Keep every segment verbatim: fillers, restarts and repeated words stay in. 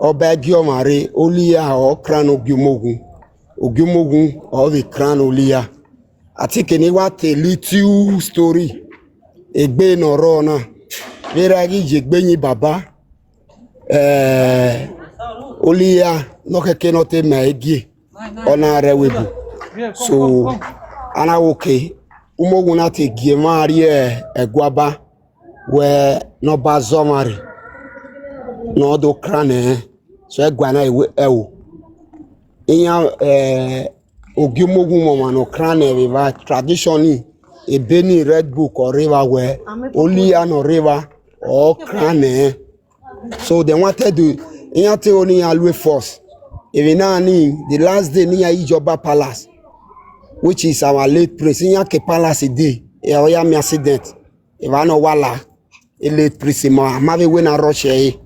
Ọba Ẹgiọmwa rre, Oliya ọ crown Ogiumoghun, Ogiumoghun ọ vbe crown Oliya. I think eni wa te little story egbe ne ọ rrọọ na, vbe erha ghi ye egbe yin baba, eh, Oliya ne ọ khẹke ne ọ te ma ẹgie, ọ na rre ẹvbo ebo. So, a na wẹ oke, Umoghun na te gie emwa rrie Ẹguaba, wẹ ne ọba zẹ ọmwa rre, ne ọ do crown nẹ, so Ẹgua na i wẹ ẹvbo. Iran, eh, Ogiumoghun mwẹ ọmwa ne ọ crown nẹ vbe evba tradition ni, ebe ni Red Book ọ rre evba wẹ, Oliya ne ọ rre evba, ọ crown nẹ. So they wanted to, iran te ho ne iran lue force. Emwi na ni, the last day ne iran ye Ọba Palace, which is our late prince, iran ke palace dee, ọ ya miẹn accident. Evba ne ọ wa la, e late prince ma, ma vbe wẹ ne a rush ẹre.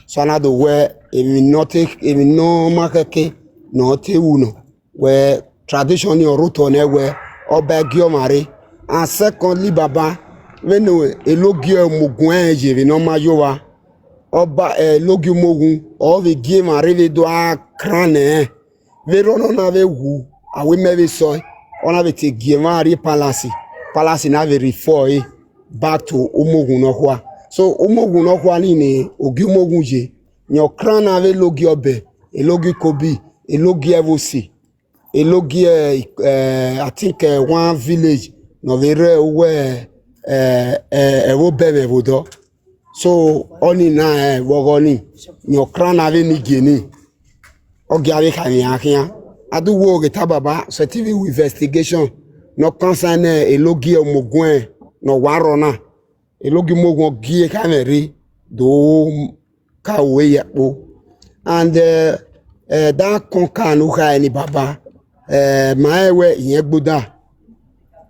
So a na do wẹ emwi ne ọ te, emwi ne ọ ma khẹke ne ọ te ru nọ. Wẹ tradition ni ọ rre otọ nẹ wẹ Ọba Ẹgiọmwa rre. And secondly, baba, vbene Elogie Umoghun rẹn ye vbene ọ ma ye owa, Ọba, eh, Elogie Umoghun, ọ vbe gie emwa rre vbe do a crown nẹ. Vbe erha ọnọna vbe wu, a wẹ imẹ vbe sọe, ọ na vbe te gie emwa rrie palace, palace na vbe rhie fo ẹre back to Umoghun nọkhua. So Umoghun nọkhua ni ne Ogiumoghun ye, ne ọ crown na vbe Elogie Ọbẹn, Elogie Ikobi, Elogie Ẹvbo Osi, Elogie, eh, I think, eh, one village ne ọ vbe rre uwu, eh, eh, Ẹvbo Obẹmwẹ vbe odọ. So ọni na, eh, vbe ọghọ ni, ne ọ crown na vbe Enogie ni, ọ gia vbe kha emwi iran khian. A do wo ghe ta baba, sẹtin vbe investigation ne ọ concern Elogie Umoghun ne ọ wa rrọọ na. Elogie Umoghun ọ gie kha ẹmwẹ rre do ka ru ẹre ye ẹkpo. And, eh, eh, da kọn ka ne u kha ẹre ni baba, eh, ma rẹn wẹ Iyẹn Gbuda,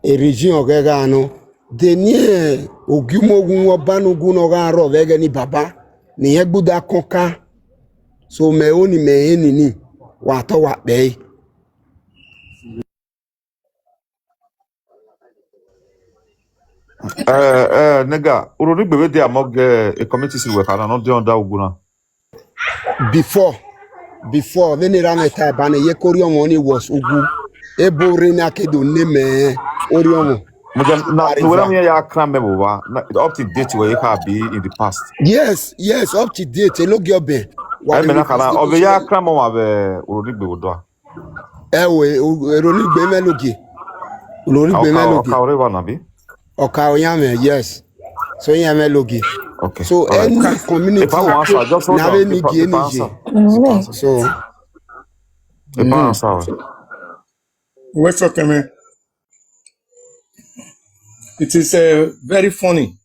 e region ọghẹe gha nọ. De eni Ogiumoghun Ọbanugu ne ọ gha rrọọ vbe ẹghẹ ni baba, ne Iyẹn Gbuda kọn ka. So mẹ ho ni mẹ rẹn nini, wa tọ wa kpẹre. Eh, eh, nigga, urhu ni gbe vbe de amọ ghe, eh, community si wẹ kha na, nọ de ọnda ugu na. Before, before, vbene erha mwẹ ta eba ne ye ke orhiọnmwẹ ni was ugu, ebo rre ne a ke do ne mẹ orhiọnmwẹ. Mudia, na, Arriva. Wẹ na ya crown mẹ vbe owa, na, up to date wẹ ye kha bi in the past. Yes, yes, up to date, Elogie Ọbẹn. Wa Ẹ mẹ na kha na, ọ vbe ya crown mẹ ọmwa vbe urhu ni gbe vbe odua. Ẹwe, ero ni gbe mwẹ Elogie. Ero ni gbe mwẹ Elogie. Ọka ọre wa na bi? Ọka Oyanmwẹ, yes. So, Oyanmwẹ Elogie. Okay. So, any community na vbe ni gie ni ye. So, Ipa answer. Wẹ sọ kẹmẹ. It is, uh, very funny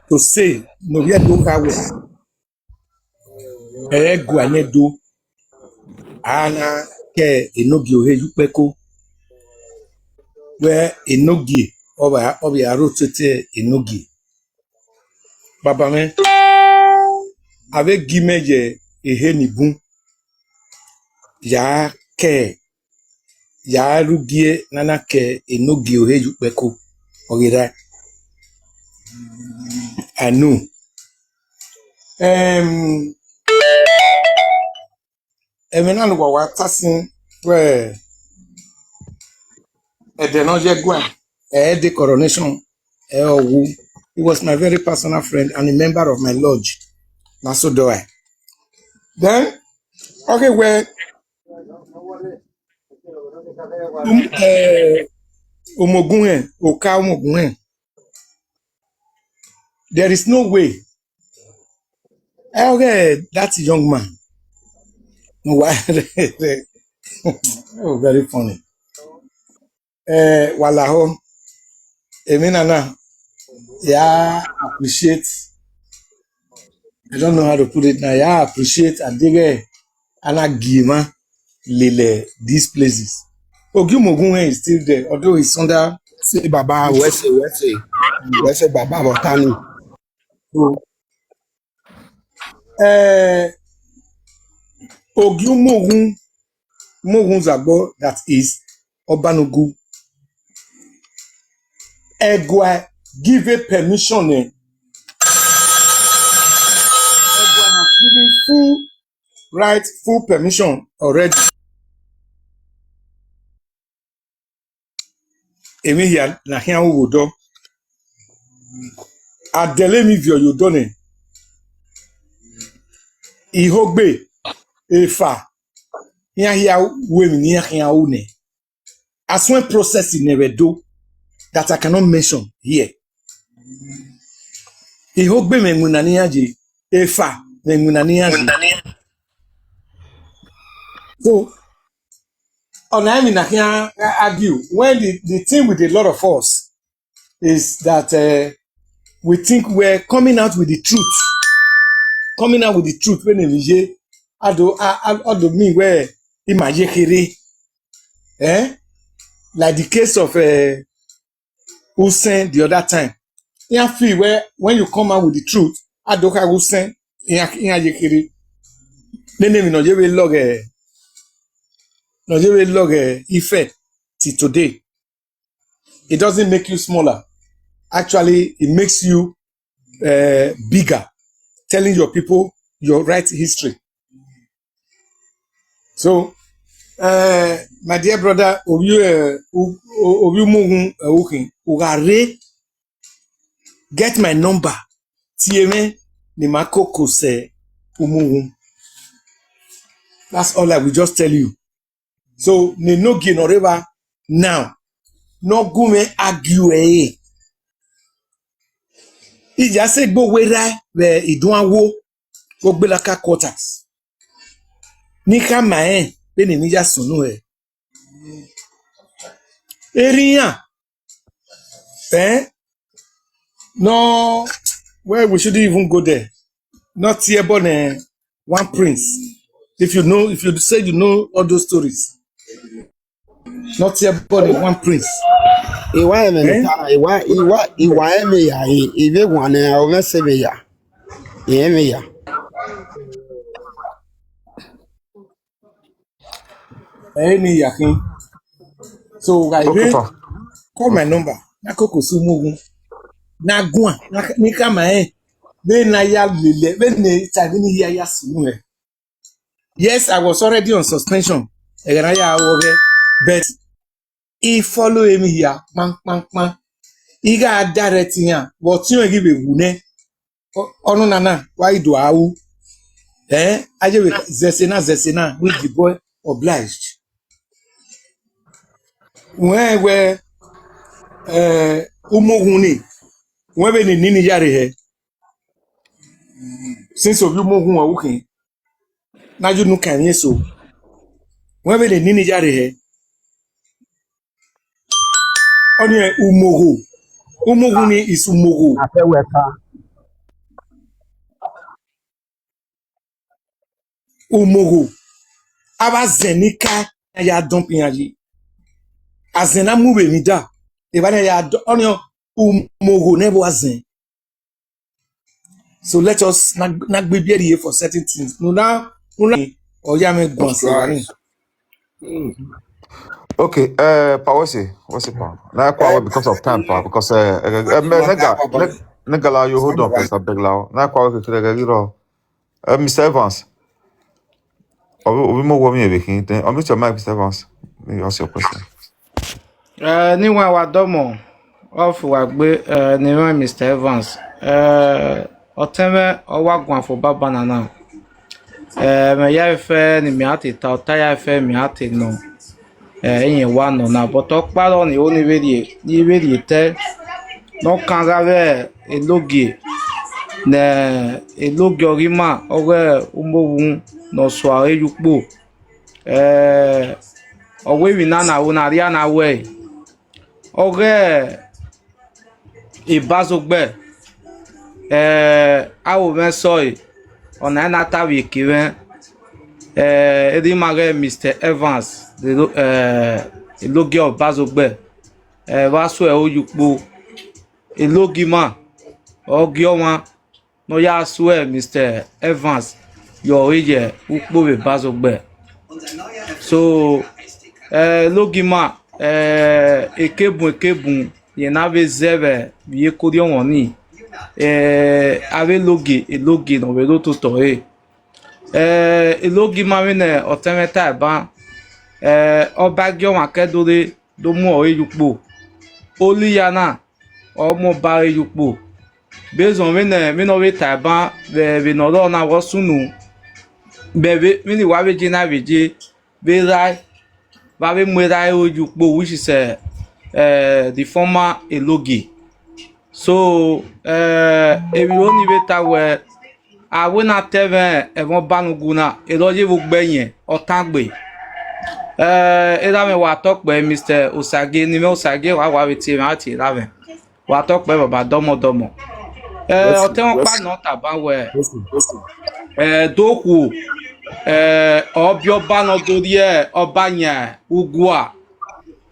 to say, no, we do have Ẹguae ne do, a na ke Enogie ọhe ye ukpẹko, wẹ Enogie, ọ vbe, ọ vbe aro tete Enogie. Baba mwẹ, a vbe gi mẹ ye ehe ni bun, ya ke, ya rhie ugie ne a na ke Enogie ọhe ye ukpẹko, ọ ghi rrae. I know. Em, ẹmwẹ na ne uwa wa ta sin wẹ ẹdẹ ne ọ ye Ẹguae, ẹ de coronation, ẹ ọ wu. He was my very personal friend and a member of my lodge. Na so do I. Then, okay, well, um, eh, Umogunrẹn, Oka Umogunrẹn. There is no way. Ẹ, okay, that young man. No, why? Oh, very funny. Eh, walaho. Emwi nana, ya appreciate. I don't know how to put it now. Ya appreciate and dig, eh, and a give, man. Lele these places. Ogiumogunrẹn is still there, although it's under. Say, Baba, wẹ sẹ, wẹ sẹ, wẹ sẹ, Baba, but tani. So, eh, Ogiumoghun, Moghun Zagbo, that is Obanugu. Ẹguae give a permission, eh? Ẹguae have full right, full permission already. Emwi hia na khian ru vbe odọ. A dẹlẹ emwi viọ ye odọ nẹ. Ihogbe, efa, iran hia ru emwi ne iran khian ru nẹ. A suẹn process nẹ vbe do that I cannot mention here. Ihogbe mwẹ iwinna ne iran ye, efa mwẹ iwinna ne iran ye. So, ọna emwi na khian argue when the, the thing with a lot of us is that uh, we think we're coming out with the truth. Coming out with the truth when we ye, I do, I, I, I do mean where in my yekere. Eh? Like the case of uh, Usen the other time. Iran feel where when you come out with the truth, I do have Usen, iran iran yekere. Nene mi no ye we log eh, no ye we log eh, effect till today. It doesn't make you smaller. Actually, it makes you uh, bigger, telling your people your right history. So, uh, my dear brother, Obi, uh, U- U- Obi Umughun, uh, Ukhin, u gha rre, get my number, tie mwẹ ne ima koko sẹ Umughun. That's all I will just tell you. So, ne enogie ne ọ rre evba now, ne ọ gu mwẹ argue ẹre. I ya sẹ egbe owerra vbe Iduanwo, Ogbelaka quarters. Ne I khama rẹn vbene emwi ya sunu hẹ. Erriọ iran, eh? No, well, we shouldn't even go there. Not here, but uh, one prince. If you know, if you say you know all those stories, not here, but uh, one prince. Iwa ẹmwẹ ne Eh? ta, iwa iwa iwa ẹmwẹ ya, i- ivbe wan ne o mẹ se vbe ya, i ẹmwẹ ya. Ẹ i ni ya khin. So, gha Okay, rre, pa. Call my number. Na koko sẹ Umughun. Na guan, na ka- ni khama rẹn. Vbene a ya lele, vbene ta vbene I ya ya sunu hẹ. Yes, I was already on suspension. Ẹghẹ ne a ya ru ọghẹ, but I follow emwi hia kpankpankpan. I gha direct iran, vbe ọtiọnrẹn ghi vbe wu nẹ. Ọ- ọnọna na, wa i do a ru. Eh, a ye vbe zẹse na, zẹse na, with the boy obliged. Wẹ wẹ, eh, Umughun ni, wẹ vbene nini ya rre hẹ. Since Obi Umughun ọ ru khin, na ye unu kan emwi eso. Wẹ vbene nini ya rre hẹ. Ọni Umogho. Umogho ni is Umogho. Afẹ wẹ ka. Umogho. Avbe azẹn ni ka ya dọnpin iran yi. Azẹn na mu vbe emwi da. Evba na ya dọ-, ọni Umogho ne ẹvbo azẹn. So let us na, na gbe ibiẹrhie for certain things. No na, no na, ọ ya mwẹ guan sẹ evba ni. Okay, uh, pa, what's it? What's it, pa? Na kwa we because of time, pa, because uh, uh, uh, nigga, nigga, la, you hold on, please, I beg, la. Na kwa we kire giro. Uh, Mister Evans. Obi, Obi mo wo mi ebe kin. Then unmute your mic, Mister Evans. Maybe ask your question. Eh, ne wa wa dọmọ, ọ fu wa gbe, eh, ne mwẹ Mister Evans. Eh, ọtẹn mwẹ ọ wa guan fo baba nana. Eh, mẹ ya fẹ ne mẹ a te ta, ọta ya fẹ mẹ a te nọ. Eh, iyẹn wa nọ na, but ọkpa rọ ni o ni vbe rhie, ni vbe rhie tẹ. Ne ọ kan gha vbe elogie, ne elogie ọ ghi ma, ọghe umovwu ne ọ sua ẹre ye ukpo. Eh, ọ wẹ emwi na na ru ne a rhia na wẹ, ọghe Ebazogbẹ, eh, aro mwẹ sọe, ọna i na ta vbe eke mwẹ, eh, erha ima ghẹ Mister Evans, eh, elogie Ebazogbẹ, eh, vbe a suẹ ẹre ye ukpo, elogie ima, ọ gie ọmwa, ne ọ ya suẹ Mister Evans ye ọre ye ukpo vbe Ebazogbẹ. So, eh, elogie ima, eh, ekebun ekebun, rẹn na vbe zẹ vbe iyeke orhiọnmwẹ nii, eh, avbe elogie, elogie ne ọ vbe rre ototọ ẹre. Eh, Elogi ma vbene ọtẹn mwẹ ta ban, eh, ọba gie ọmwa kẹ do rre, do mu ọre ye ukpo. Oliya na, ọ mu ọba re ye ukpo. Based on vbene, vbene ọ vbe ta ban vbe, vbene ọ rrọọ na vbe ọ sunu, vbe, vbe, vbene I wa vbe je na vbe je, vbe erha, vbe a vbe mu erha ro ye ukpo, which is, eh, eh, the former Elogi. So, eh, emwi ro ni vbe ta wẹẹ, a wẹ na ta ẹmwẹ ẹmwẹ Ọbanugu na, erha ọ ye vbe ugbẹn yẹn, ọ tangbe. Eh, erha mwẹ wa tọ kpẹ, Mister Osage, ne I mwẹ Osage, wa, wa vbe tie mwẹ, a tie erha mwẹ. Wa tọ kpẹ, baba, dọmọdọmọ. Eh, ọtẹn mwẹ ọkpa nọ ta ban wẹẹ, eh, do khuo, eh, ọ biẹ ọba ne ọ do rhie ọba yan Ugua,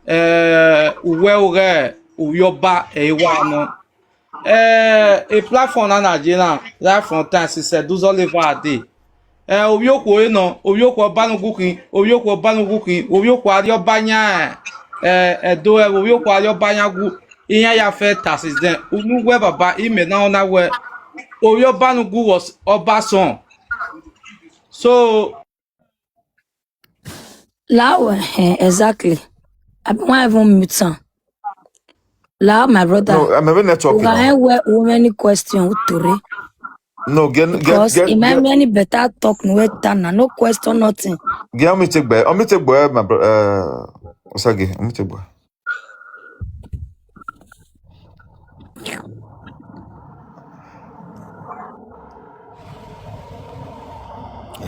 eh, uwẹ ọghe ovbi ọba ẹre wa nọ. Eh, e platform na na ye na, right from time since Eduzọla eva a dee. Eh, ovbi okhuo re nọ, ovbi okhuo Ọbanugu khin, ovbi okhuo Ọbanugu khin, ovbi okhuo a rhie ọba yan, eh, Ẹdo, eh, ovbi okhuo a rhie ọba yan Ugua, iran ya fẹ ta since then. Unu wẹ baba, imẹ na ọna wẹ, ovbi Ọbanugu was ọba son. So, Lao, eh, exactly. I be wan even mute am. Lao, my brother. No, I'm having network. Uga Now. Ewe, women question utore. No, get get Because get it might get. Be any better talk, no better na, no question, nothing. Get me take back. Let me take back, my brother. Uh, Osage, let me take back.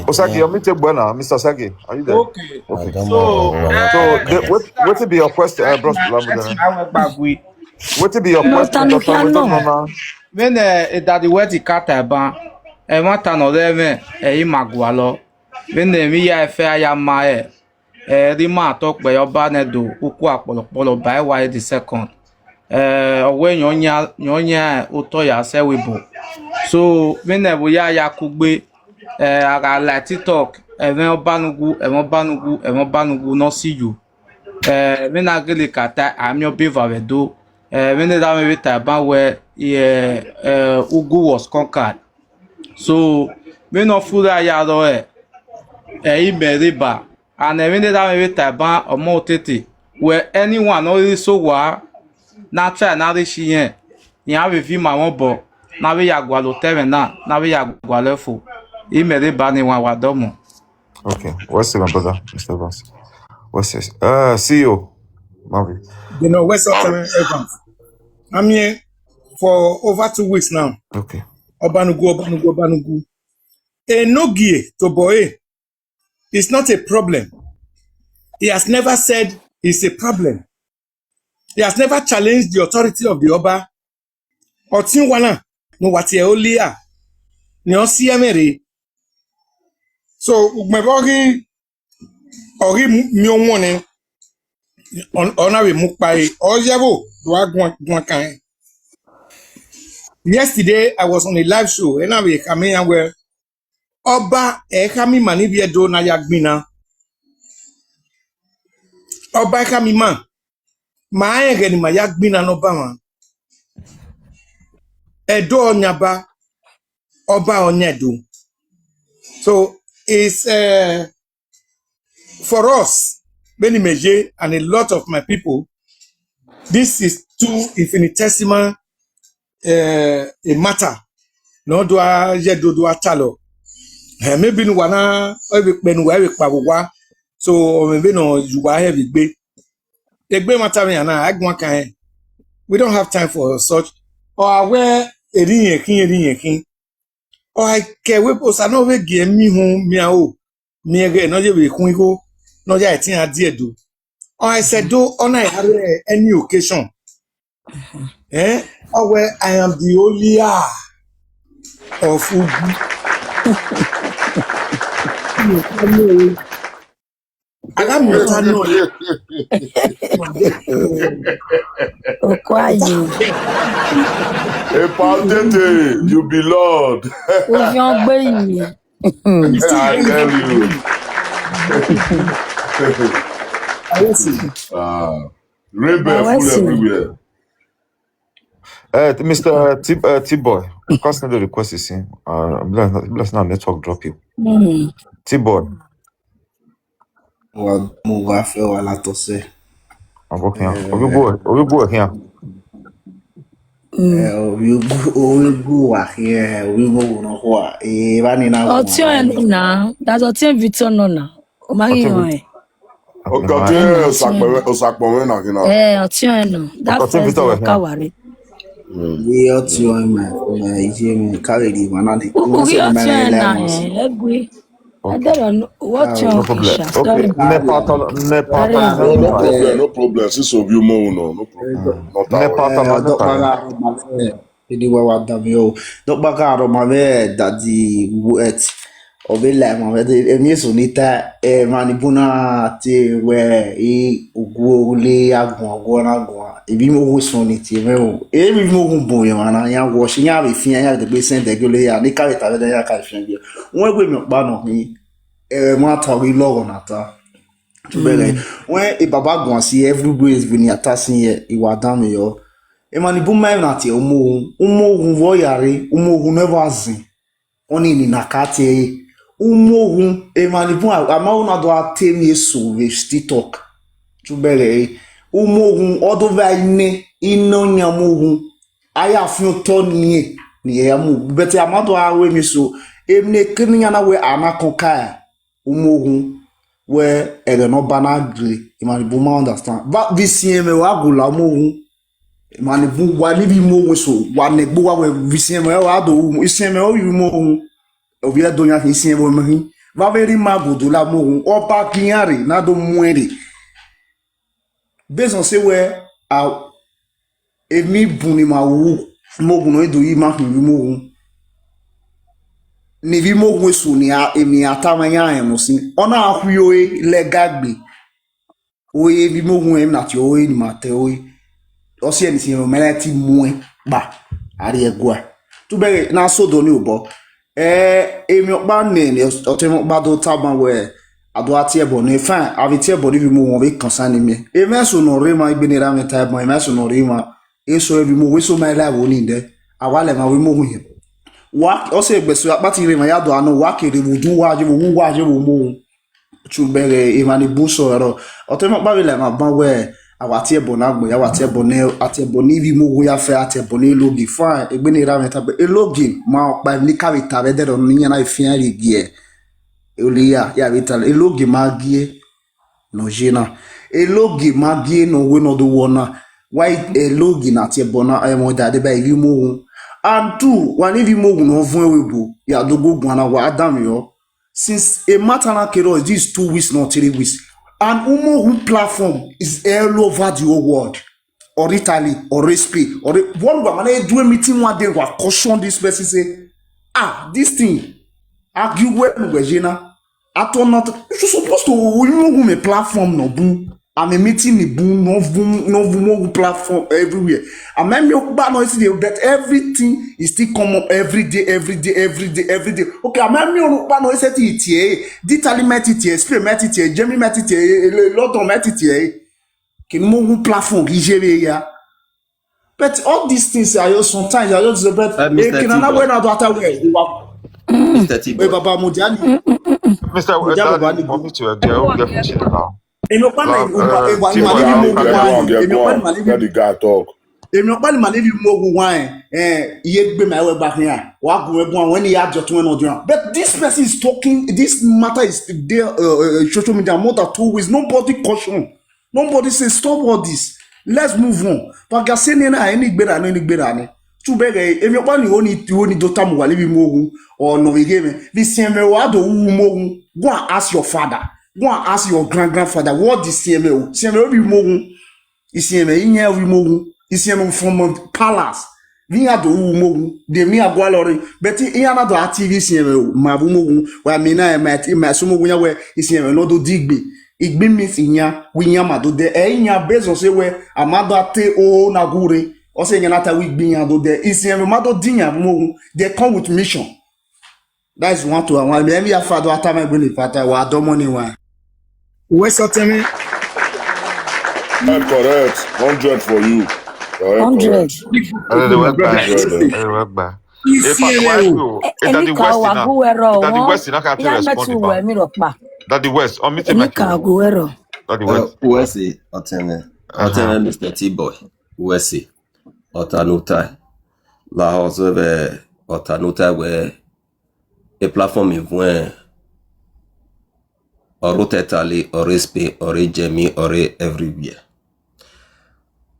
Osage, let me take back now. Mister Osage, are you there? Okay. Okay. So, So, eh, the, what what will be your question, uh, bro? Question I will back with. What will be your No, question, Tanu Doctor? We don't Piano. Know now. Vbene, eh, Daddy Wet ka ta ban, ẹmwata ne ọ rre ẹmwẹ, ẹ i ma gualọ. Vbene emwi hia fẹ a ya ma ẹre, ẹ rhie ima tọ kpẹ ọba ne do uku akpọlọkpọlọ ba ẹwa the second. Eh, ọ wẹ yọn yan, yọn yan otọ ya sẹ ẹvbo ebo. So, vbene ẹvbo ya ya kugbe, eh, a gha la TikTok, ẹmwẹ Ọbanugu, ẹmwẹ Ọbanugu, ẹmwẹ Ọbanugu ne ọ si yu. Eh, vbene a gele ka ta, a miẹn ọbe eva vbe Ẹdo. Eh, vbene erha mwẹ vbe ta ban wẹ, eh, eh, Ugwu was conquered. So, vbene ọ furre ya rrọọ, ẹ i mẹ rre ba. And vbene erha mwẹ vbe ta ban ọmọ otete, wẹ anyone ne ọ rhirhi sẹ owa na try na rre shi irẹn, iran vbe viọ ima mwẹ obọ, ne a vbe ya gualọ otọ ẹmwẹ na, ne a vbe ya gualọ ẹfo. I mẹ rre ba ne wan wa dọmọ. Okay, what's it, my brother, Mister Evans? What's this? Uh, C E O, Marvin. You know, what's up, Evans? I'm here for over two weeks now. Okay. Obanugu, Obanugu, Obanugu. Enogie to boy, it's not a problem. He has never said it's a problem. He has never challenged the authority of the Oba. Ọtẹn wa na, ne wa tie Oliya, ne ọ si ẹmwẹ rre. So, ugbẹn vbe ọ ghi, ọ ghi miẹn ọwọnẹ, ọ, ọ na vbe mu kpa ẹre, ọ ye ẹvbo do a guan, guan kan. Yesterday, I was on a live show, ẹ na vbe khama iran wẹ, Ọba ẹ khama ima ni vbe Ẹdo na ya gbinna. Ọba ẹ khama ima, ma rẹn ẹghẹ ne ima ya gbinna ne Ọba mwa. Ẹdo ọ yan Ọba, Ọba ọ yan Ẹdo. So it's, uh, for us, vbene imẹ ye, and a lot of my people, this is too infinitesimal, uh, a matter. Ne ọ do a ye Ẹdo do a talọ. Eh, maybe ne uwa na, ọ vbe kpẹ ne uwa, ọ vbe kpa vbe owa. So, ọ mwẹ vbene ọ ye uwa hẹ vbe egbe. Egbe ẹmwata mwẹ na, a guan kan hẹ. We don't have time for such. Ọ a wẹ erha irẹn khin, erha irẹn khin. Ọ a kẹ wẹ Osa ne ọ vbe gie miẹn ihun miẹn aro, miẹn ẹghẹ ne ọ ye vbe khuan igho, ne ọ ya ẹtin a die Ẹdo. Ọ a sẹ Ẹdo, ọ na ya rre any occasion. Eh? Ọ wẹ, I am the Oliya of Ugwu. A gha miẹn ọta nọ. Okwaye. Epa Otete, you be Lord. Uviọn gbe yi. I tell you. Ah, rainbow Now, full listen. Everywhere. Uh, Mister T, uh, T-Boy, Because the request is in. Uh, bless, bless now network drop you. Mm. T-boy. Wa mu wa fẹ wa la tọ sẹ. Abo khian. Obi bu, obi bu khian. Mm. Eh, obi bu, obi bu wa khian, obi bu no kwa. Eh, ba ni na. Ọtiọnrẹn nọ na. That's Ọtiọnrẹn Victor nọ na. O ma ghi họn ẹ. Ọtiọnrẹn Osakpọnmwẹ, Osakpọnmwẹ na khin na. Eh, ọtiọnrẹn nọ. That's Ọtiọnrẹn Victor wẹ ka khian. Wa re. Ye ọtiọnrẹn ma, ma iye mi ka vbe rhie emwa na ni. Ugi ọtiọnrẹn na, eh, ẹgui. Okay. Ẹdẹrọ, what your official? Okay. Sorry. Nepal, Nepal. No, no problem, no problem. Since obi umo uno, no problem. Nepal, Nepal. Eni wa wa da mi o. Dọkpa ka rọ ma vbe dadi wet. Ọ vbe la ma vbe emi eso ni ta emwa ni bu na te wẹ e ugu le aguan, aguan na guan. Ebi mo wu so ni tie mẹ o. Ebi mo wu bo emwa na ya wọ shi ya vbe fian ya de gbe send ẹgẹ ole ya ni ka vbe ta vbe ya ka fian gbe. Wẹ gbe mi ọkpa nọ ni. Ẹ ma ta ghi lọghọ na ta. Tubẹghe. Wẹ e baba guan si everywhere is been attack sin ye, I wa dan mẹ yọ. Emwa ni bu ma emwa na tie umo wu, umo wu vbe ọ ya rre, umo wu ne ọ vba zin. Ọni ni na ka tie ẹre. Umo wu, emwa ni bu a ma wu na do a te emwi eso vbe TikTok. Tubẹghe. Umo wu, ọ do vbe a ine, ine ọyan umo wu. A ya fian otọ ni rẹn, ni ya mu. But a ma do a ru emwi eso. Emwi ne kene iran na wẹ a na kọn ka. Umo wu, wẹ ẹghẹ ne ọ ba na gre, emwa ni bu ma understand. Va vbe isiẹn mwẹ wa gu la umo wu. Emwa ni bu wa ni vbe umo wu eso, wa nẹ egbe uwa wẹ vbe isiẹn mwẹ wa do ru umo, isiẹn mwẹ ọ vbe umo wu. Ovbi Ẹdo yan khin isiẹn mwẹ khin. Va vbe rre ima godo la umo wu, ọ ba gi iran rre, na do mu ẹn rre. Based on say wẹ a emwi bun ni ma wu, umo wu nọ do yi ma khin vbe umo wu. Ni vbe umo wu eso ni a, emwi a tama iran rẹn mọ sin. Ọ na khui ore lẹga gbe. Ore vbe umo wu emwi na tie ore ni ma te ore. Ọ si ẹe ni si ẹe, mẹ na ti mu ẹn kpa, a rrie ẹguae. Tubẹghe na sẹ odọ ni obọ. Eh, emwi ọkpa nẹ, nẹ, ọtẹn emwi ọkpa do tama wẹ, a do a tie ẹbọ nẹ, fine, a vbe tie ẹbọ ni vbe umo wu vbe concern miẹn. Emwa eso ne ọ rre emwa, egbe ne erha mwẹ ta ẹbọ, emwa eso ne ọ rre emwa, eso vbe umo wu eso ma la ẹvbo ni dẹ, a wa la emwa vbe umo wu hin. Wa, ọ sẹ egbe eso akpati rre emwa ya do a nọ, wa kere vbe udu uwa, ye vbe uwu uwa, ye vbe umo wu. Tubẹghe emwa ni bu sẹ ọrọ. Ọtẹn emwi ọkpa vbe la emwa ban wẹ, a wa tie ẹbọ na gbọn, ya wa tie ẹbọ ne, a tie ẹbọ ni vbe umo wu ya fẹ, a tie ẹbọ ne Elogi. Fine, egbe ne erha mwẹ ta, but Elogi ma ọkpa emwi ne I ka vbe ta vbe ẹdẹrọ ne iran na fian rhie gie. Oliya, ya vbe ta, Elogi ma gie ne ọ ye na. Elogi ma gie ne ọ wẹ ne ọ do wọ na. Wa Elogi na tie ẹbọ na, ẹmwẹ da deba ivbi umo wu. And two, wa ni vbe umo wu ne ọ vuọn ẹvbo ebo, ya do gu guan na wa dan mẹ yọ. Since a matter na kere us, this two weeks, not three weeks. And umo wu platform is all over the whole world. Or Italy, or Spain, or worldwide, man, they do a meeting one day, we caution this person, say, ah, this thing, argue well with Gina. I thought not, you supposed to, you know, who me platform no boom. I'm a meeting the boom, no boom, no boom, no platform everywhere. I mean, me, but no, it's the, but everything is still come up every day, every day, every day, every day. Okay, I mean, me, but no, it's it here. Italy met it here, Spain met it here, Germany met it here, London met it here. Kene umo wu platform ghi ye vbe ya. But all these things, I just, sometimes I just, but Uh, Mister ekene na Tibor. Wẹ na do ata wẹ. Mister Tibor. Wẹ baba Mudiani. Mister Mudiani, Daddy, baba ni. Permit you, okay, okay, finish it now. Emwi ọkpa na, Baba, emwi ọkpa, uh, emwi ọkpa Tibor, ni, emwi ọkpa ni, emwi ọkpa ni, let the guy talk. Emwi ọkpa ni ma ni vbe umo wu wa, eh, iye gbe ma wẹ gba khian. Wa gu wẹ guan, when he had your two and all. But this person is talking, this matter is there, uh, uh, social media more than two weeks. Nobody caution. Nobody say stop all this. Let's move on. But ga se ne na, eni gbera ne, eni gbera ne. Tubẹghe, emwi ọkpa ni oni, oni do tamu wa live umo wu, or no vbe ghe mwẹ. Vbe isiẹn mwẹ wa do wu umo wu. Go and ask your father. Go and ask your grand grandfather. What is isiẹn mwẹ o? Isiẹn mwẹ vbe umo wu. Isiẹn mwẹ iyan vbe umo wu. Isiẹn mwẹ from palace. Vbe iran do wu umo wu. De vbe iran gualọ rre. But iran na do a ti vbe isiẹn mwẹ o. Ma vbe umo wu. Wa mi na, ma, ma sẹ umo wu yan wẹ isiẹn mwẹ ne ọ do digbe. Igbi means iyan, wẹ iyan ma do dẹ. Ẹ iyan based on say wẹ a ma do a te o na gu rre. Ọ sẹ iyan na ta wẹ igbi iyan do dẹ. Isiẹn mwẹ ma do di iyan vbe umo wu. They come with mission. That is one to one. Mẹ, mẹ ya fa do ata mẹ gbe ni fata, wa do mo ni wa. Wẹ sọ tẹmẹ. Correct. Hundred for you. Correct, hundred. Correct. Ẹ lè wá gbà. Ẹ lè wá gbà. Efa, why you? Eh, Daddy West na. Daddy West na ka te respond, Efa. Daddy West, unmute your mic. Daddy West. West, ọtẹn mwẹ. Ọtẹn mwẹ, Mister T-Boy. West. Ọta ne u tae. Lahọ zẹ vbe ọta ne u tae wẹ, e platform vuẹn, ọ rre otọ Italy, ọ rre Spain, ọ rre Germany, ọ rre everywhere.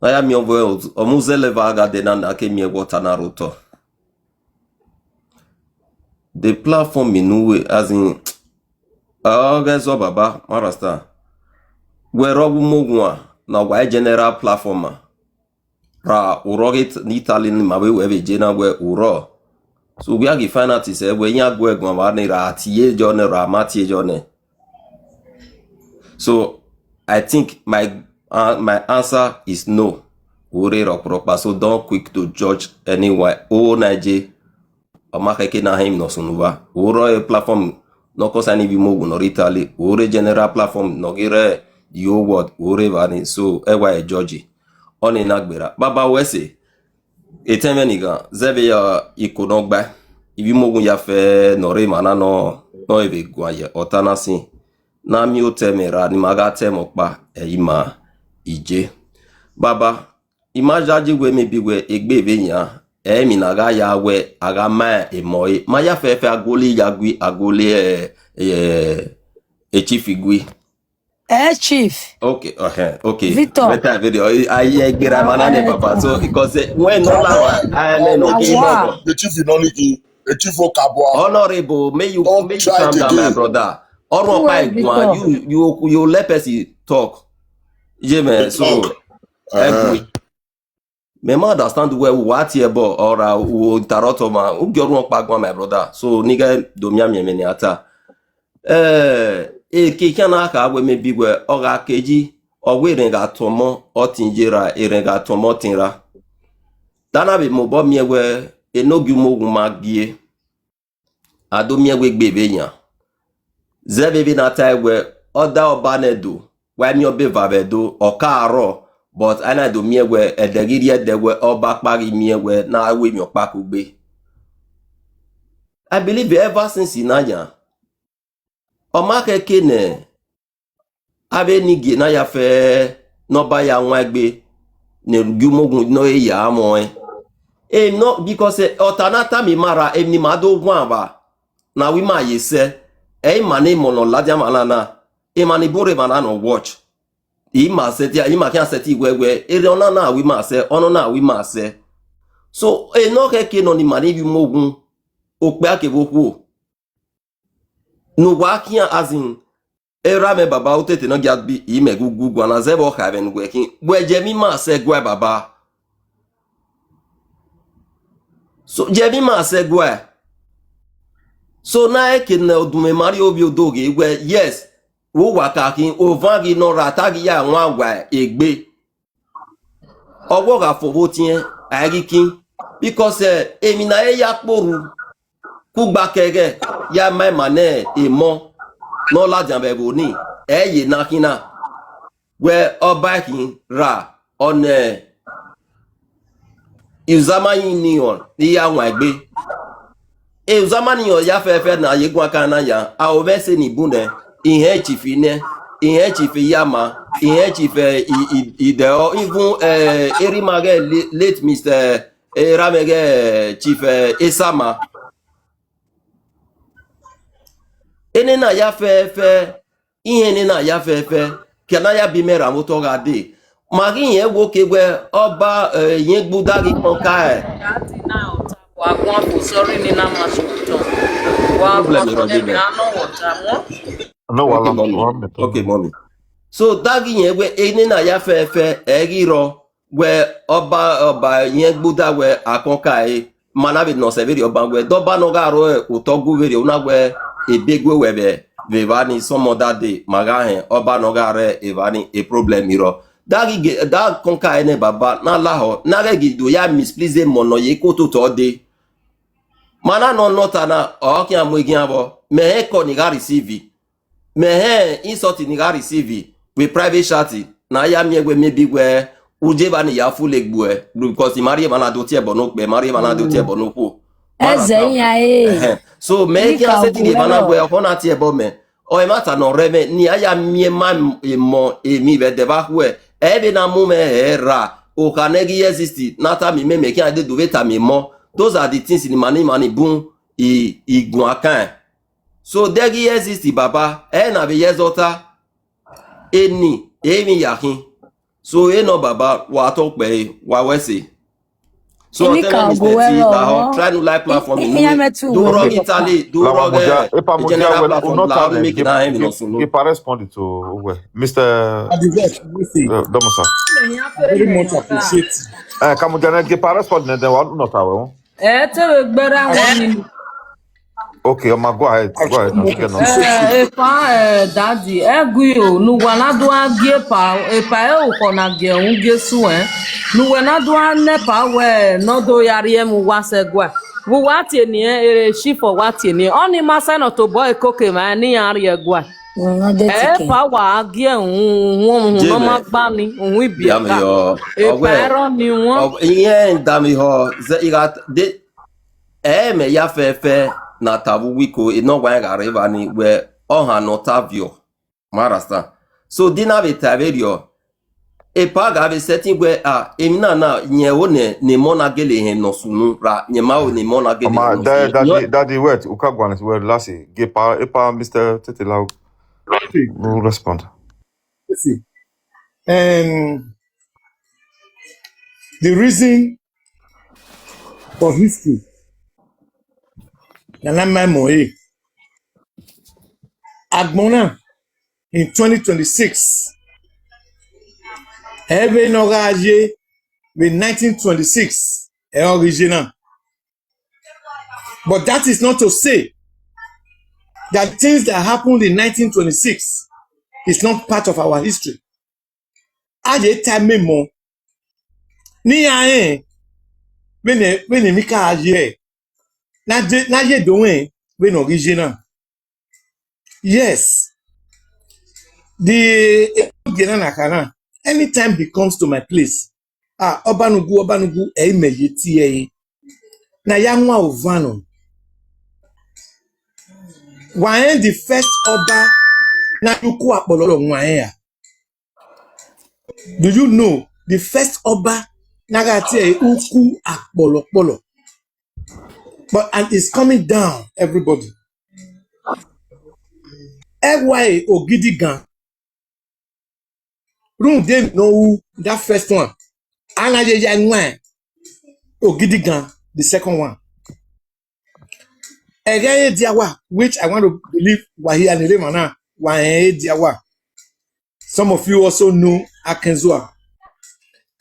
Na ya miẹn wẹ, ọ mu zẹlẹ eva gha dee na, na ke miẹn wẹ ọta na rre otọ. The platform in no way, as in, ọ ghẹ zọ baba, ma understand. Wẹ rọ wu mu owan na wa general platform ma. Ra urọ ghe Italy ni ma vbe wẹ vbe je na wẹ urọ. So we are the final things, eh, wẹ iran gu ẹguan vba ne ra tie jọ nẹ, ra ma tie jọ nẹ. So I think my, uh, my answer is no. Ore rọkpọrọkpa, so don't quick to judge anyone. O Nigeria, ọ ma khẹke na hẹn emwi ne ọ sunu vba. Ore platform ne ọ concern ivbi umoghun ne ọ rre Italy, ore general platform ne ọ ghi rre the whole world, ore evba ni, so ẹ wa e judge. Ọnii na gberra. Baba wẹ ẹse, etẹn mwẹ ni ghan, zẹ vbe ya iko ne ọ gbae, ivbi umoghun ya fẹ ne ọ rre emwa na nọ, ne ọ vbe guan ye ọta na sin, ne a miẹn otọ ẹmwẹ ra ne ima gha ta ẹmwẹ ọkpa, ẹ i ma ije. Baba, I ma yayi wẹ maybe wẹ egbe vbe yan, ẹ i emwi ne a gha ya wẹ a gha ma emọ ẹre. Ma ya fẹfẹ a goli ya gui, a goli, eh, eh, e chief gui. Eh, chief. Okay, okay, okay. Victor. Better video. I, I, I get a man and baba. So, because, eh, when no la, I, I, no, no, no. The chief, you know, Nicky, the chief will kabua. Honorable, may you, may you calm down, my brother. Ọrhuẹ ọkpa ẹguan, you, you, you let person talk. Yeah, man. So, talk. Mẹ ma understand wẹ wa tie ẹbọ, ọ ra u tarọ tọ ma, u gie ọrhuẹ ọkpa guan, my brother. So, ne I ghẹ do mianmian ẹmwẹ ne a ta. Eh, eke khian na kha wẹ maybe wẹ ọ gha ke yi, ọ wẹ erẹn gha tọn ọmọ, ọ tin ye ra, erẹn gha tọn ọmọ, ọ tin ra. Da na vbe mobọ miẹn wẹ enogie umoghun ma gie, a do miẹn wẹ egbe vbe yan. Zẹ vbe vbe na tae wẹ, ọ da ọba nẹ do, wa miẹn ọba eva vbe do, ọ ka rrọọ, but a na do miẹn wẹ, ẹdẹ ghi rrie ẹdẹ wẹ, ọba ọkpa ghi miẹn wẹ, na ru emwi ọkpa kugbe. I believe ever since na yan, ọ ma khẹke nẹ, avbe enigie na ya fẹ ne ọba ya wan egbe, ne gie umoghun ne ọ ya mọ ẹn. Emwi nọ, because, eh, ọta na tama ima ra, emwi ne ima do guan vba, ne a wẹ ima ye sẹ, ẹ i ma ne emọ ne ọ ladian emwa na na, emwa ni bun rre emwa na nọ watch. Ima sẹtin, ima khian sẹtin wẹ wẹ, erriọ ọna na wẹ ima sẹ, ọna na wẹ ima sẹ. So, enọ khẹke nọ ne ima ni vbe umoghun, okpia kevbe okhuo. Ne uwa khian, as in, erha mwẹ baba otete ne ọ gia bi imẹ gugugu, a na zẹ vbe ọ kha ẹmwẹ ne uwẹ khin, wẹ jẹ emwi ima sẹ guẹ baba. So, jẹ emwi ima sẹ guẹ. So, na eke ne ọdunmwẹ ma rrie ovbi odo ghe wẹ, yes, vbe uwa ka khin, ovan ghi nọ ra ta ghi ya wan wa egbe. Ọwọ gha fo vbe otiẹn, a i ghi kin. Because, eh, emwi ne a i ya kporhu, kugba kẹghẹ, ya ma ima ne emọ ne ọ ladian vbe ẹvbo ni, ẹ i ye na khin na. Wẹ ọba khin ra, ọ nẹ uzamani ni ọ ne I ya wan egbe. Uzamani ni ọ ya fẹfẹ ne a ye guan kan na ya, a o vbe ẹse ni bun nẹ, I hẹn chief nẹ, I hẹn chief Iyama, I hẹn chief, eh, I, I, Idẹhọ, even, eh, erha ima ghẹ la-, late Mister, eh, erha mwẹ ghẹ chief, eh, Esama. Enena ya fẹfẹ, I hẹn enena ya fẹfẹ, ke a na ya bi mẹ ra vbe otọ gha dee. Ma ghi rẹn wo ke wẹ ọba, eh, Iyẹngbuda ghi kọn ka ẹ. Wa guan fo, sorry, ni na ma so tọ. Wa problem guan fo, rọ dee. Emwi a nọ wọ ta mọ. No, okay, wa mommy. Okay, mommy. So, da ghi rẹn wẹ enena ya fẹfẹ, ẹ ghi rrọọ. Wẹ ọba, ọba Iyẹngbuda wẹ a kọn ka ẹre, ma na vbe nọ sẹ vberriọ ọba wẹ, de ọba ne ọ gha rre otọ gu vberriọ, u na wẹ ebe gue wẹ vbe, vbe evba ni, some other day, ma gha hẹn, ọba ne ọ gha rre evba ni, e problem i rrọọ. Da ghi ge, da kọn ka ẹre nẹ baba, na lahọ, na ghẹ ghi do ya misplease emọ ne ọ ye ke ototọ dee. Ma na nọ nọ ọta na, ọ khian mu eghian vbọ, mẹ hẹn call ni gha receive. Mẹ hẹn insult ni gha receive vbe private chat, ne a ya miẹn wẹ maybe wẹ u je evba ni ya full egbe ẹ, because I ma rhie emwa na do tie ẹbọ ne okpia, I ma rhie emwa na do tie ẹbọ ne okhuo. Ẹzẹ iran e. So mẹ i khian sẹtin eva na wẹ ọkhọ na tie ẹbọ mẹ. Ọ ẹmwata ne ọ rre mwẹ ne a ya miẹn ma emọ emwi vbe ẹdẹ vbe akhuẹ, ẹ vbe na mu mwẹ hẹ ra. Okha ne ghi exist na tama imẹ, mẹ khian dede vbe tama emọ. Those are the things ni ma ni ma ni bun iguan kan. So de ghi exist baba, ẹ na vbe ye ẹzọ ta. Eni emwi ya khin. So enọ baba, wa tọ kpẹre, wa wẹ ẹse. So ọtẹn mwẹ Mister T, da họ, try no like platform in iran mẹ tu do rọ Italy, do rọ Lawa Mudia, epa Mudia general well, platform, unota la make na him no sunu. Epa respond to, well, Mister Adivek, you see. Domosa. Very much appreciate. Eh, Kamudia na, epa respond ne, then wa unota we. Ẹ te vbe gbẹrẹ wọn ni. Okay, Oma, go ahead. Go ahead. Epa, eh, daddy, ẹ gui o, ne uwa na do a gie epa, epa ẹre ukhọ na gie uhunmwu gie esu, eh. Ne uwẹ na do a nẹ epa wẹ ne ọ do ya rhie ẹmwẹ uwa sẹ ẹguae. Vbe uwa tie eni, ere chief wa tie eni. Ọni ma sẹ ne ọ tobọ ekoke mwa ne iran rhie ẹguae. Epa wa gie uhunmwu, uhunmwu ne ọ ma gba ni, uhunmwu ibiẹka. Epa ẹre ọni wọn. Iran da mwẹ họ, zẹ, I gha de, ẹ mẹ ya fẹfẹ na ta vbe uwu iko, enọ wa gha rre evba ni wẹ ọhan ne ọ ta viọ. Ma understand. So, de na vbe ta vberriọ, epa gha vbe sẹtin wẹ, a, emwi na na, yẹn ho nẹ, ne emọ na gele hẹn ne ọ sunu ra, yẹn ma ho ne emọ na gele hẹn ne ọ sunu. Daddy, daddy, wait, u ka guan wẹ last, gie epa, epa Mister Tete la, u respond. Listen, um, the reason for history, na na ma mọ e. Agbọn na, in twenty twenty-six, ẹ vbe ne ọ gha ye vbe nineteen twenty-six, ẹ ọ ghi ye na. But that is not to say that things that happened in nineteen twenty-six is not part of our history. A ye ta memọ ne iran rẹn vbene, vbene emwi ka ye, na ye, na ye do rẹn vbene ọ ghi ye na. Yes, the ogie na na kha na, anytime he comes to my place, ah, Ọba ne ugu, Ọba ne ugu, ẹ i mẹ ye tie ẹre. Na ya wan ova nọ. Wa rẹn the first Ọba na ye uku akpọlọkpọlọ wan rẹn ra? Do you know the first Ọba na gha tie ẹre uku akpọlọkpọlọ? But, and it's coming down, everybody. Ẹ wa e ogidigan. Rhunmwuda emwi ne ọ ru, that first one. A na ye ya wan ogidigan, the second one. Ẹghẹ ediawa, which I want to believe wa hia ni rre emwa na, wa rẹn ediawa. Some of you also know Akenzua.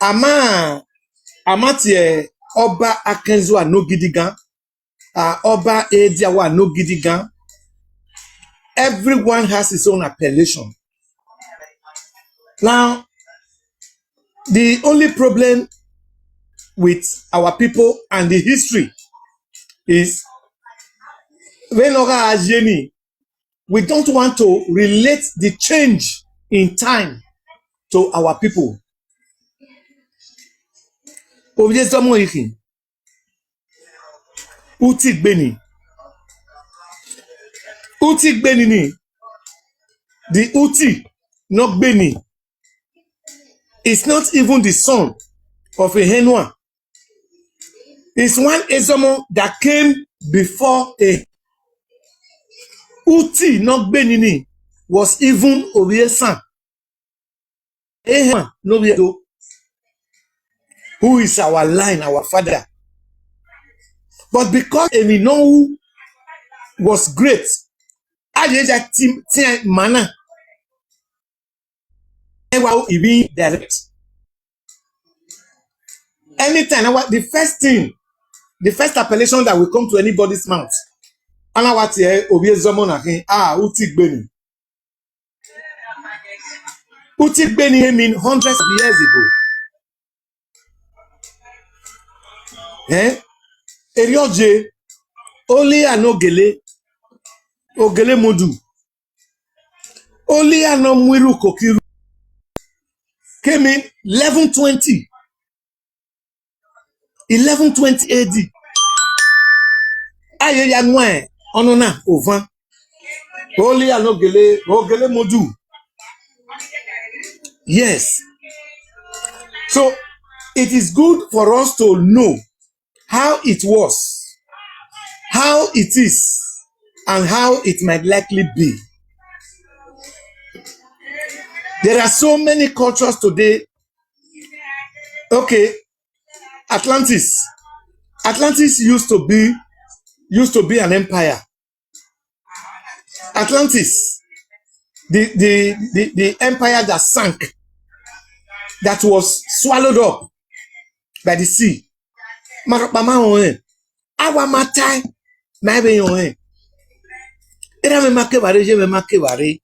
A ma, a ma tie Ọba Akenzua ne ogidigan, a, Ọba ediawa ne ogidigan. Everyone has his own appellation. Now, the only problem with our people and the history is, vbene ọ gha ye ni, we don't want to relate the change in time to our people. Ovbi Ezomo ikhin, uti gbe ni. Uti gbe ni ni. The uti ne ọ gbe ni. It's not even the son of Ehenua. It's one Ezomo that came before a. Uti ne ọ gbe ni ni was even Ovbi Esan. Ehenua ne Ovbi Edo. Who is our line, our father. But because emwi ne ọ ru was great, a ye ya ti, ti ma na. Ẹ wa ru ivbi direct. Anytime, na wa, the first thing, the first appellation that will come to anybody's mouth, a na wa tie Ovbi Ezomo na khin, ah, uti gbe ni. Uti gbe ni, he mean hundreds of years ago. Eh? Erriọ ye, Oliya ne Ogele, Ogele Modu. Oliya ne ọ mu iruko ke iru. Came in eleven twenty. Eleven twenty A D. A ye ya nuẹn ọnọna ovan. Holy and Ogele, Ogele Modu. Yes. So it is good for us to know how it was, how it is, and how it might likely be. There are so many cultures today. Okay, Atlantis. Atlantis used to be used to be an empire. Atlantis, the the the, the empire that sank, that was swallowed up by the sea. Ma rhọkpa ma họn rẹn, a wa ma tae, ma vbe họn rẹn. Erha mwẹ ma kevbe rre, iye mwẹ ma kevbe rre.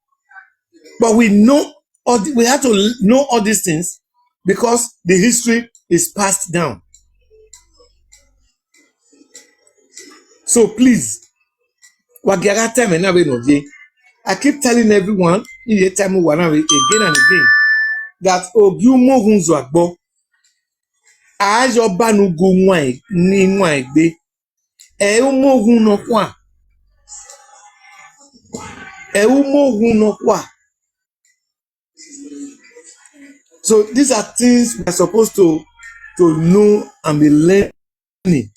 But we know all the, we have to know all these things because the history is passed down. So please, wa gia gha ta ẹmwẹ na vbene ọ ye. I keep telling everyone, I ye tell uwa na vbe again and again, that ogie umoghun zọ agbọ, a ya ọba ne ugu wan ne iwan egbe. Ẹ i re umoghun nọkhua. Ẹ i re umoghun nọkhua. So these are things we are supposed to to know and be learning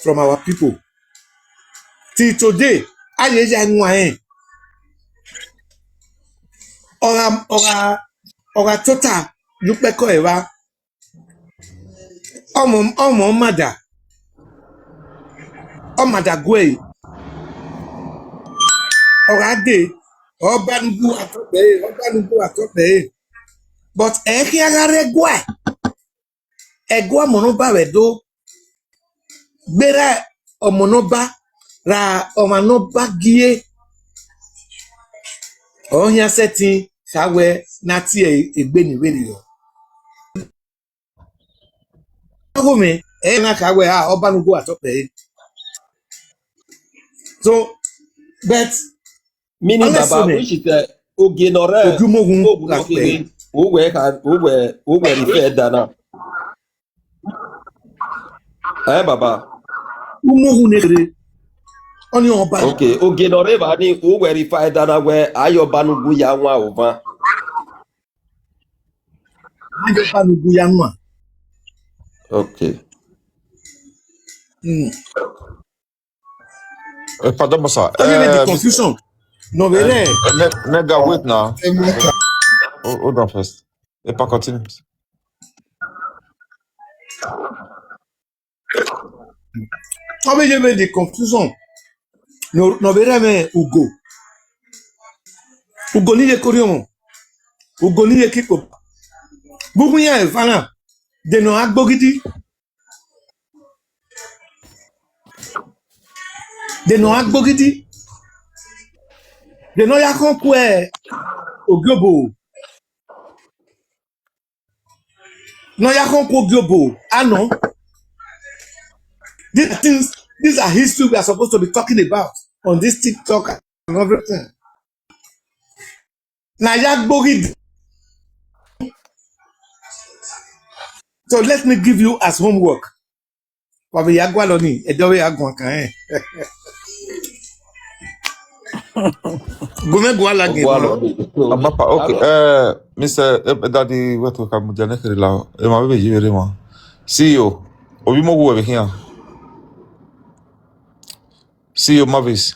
from our people. Till today, a ye ya wan rẹn. Ọ gha ọ gha ọ gha tota ye ukpẹkọ evba. Ọmọ ọmọ ọmada, ọmada guẹ, ọ gha dee, ọba ne ugu atọkpẹre, ọba ne ugu atọkpẹre. But ẹ i khian gha rre ẹguae, ẹguae ọmọ ne ọba vbe do gberra ọmọ ne ọba ra ọmwa ne ọba gie, ọ khian sẹtin kha wẹ ne a tie egbe ni vberriọ. Ọgho mwẹ, ẹ i na kha wẹ, ah, ọba ne ugu atọkpẹre. So, but Meaning, Baba, honestly, which is, uh, ogie ne ọ rre ogie umoghun oghun gha nọ kpe kherhe, uwẹ kha, uwẹ, uwẹ refer da na. Eh, Baba. Umoghun ne kherhe. Ọni ọba. Okay, ogie ne ọ rre evba ni, uwẹ refer da na wẹ, a ya ọba ne ugu ya wan ovan. A ya ọba ne ugu ya wan. Okay. Mm. Eh, pardon, sir. Don't give me the, eh, confusion. No, eh, wait. Eh, ne-, nigga, wait now. Hold, hold on first. Epa, continue. Don't give me the confusion. No, no, wait a minute, Ugo. Ugo ni ye koriọmọ. Ugo ni ye kikpo. Bugun ya evana. De no agbogidi. De ne ọ gha gbogidi, de ne ọ ya khọn ku ogiobo, ne ọ ya khọn ku ogiobo anọ. These things, these are history we are supposed to be talking about on this TikTok and everything. Na ya gbogidi. So let me give you as homework. Wa vbe ya gualọ ni, ẹdẹ ọvbe ya guan kan rẹn. Gu mwẹ gualọ ghe. Amapa, okay. Eh, Mister, eh, Daddy, what we can do next la? Emwa vbe yi vbe rre emwa. C E O, Ovbi Imowu vbe khian. C E O Mavis.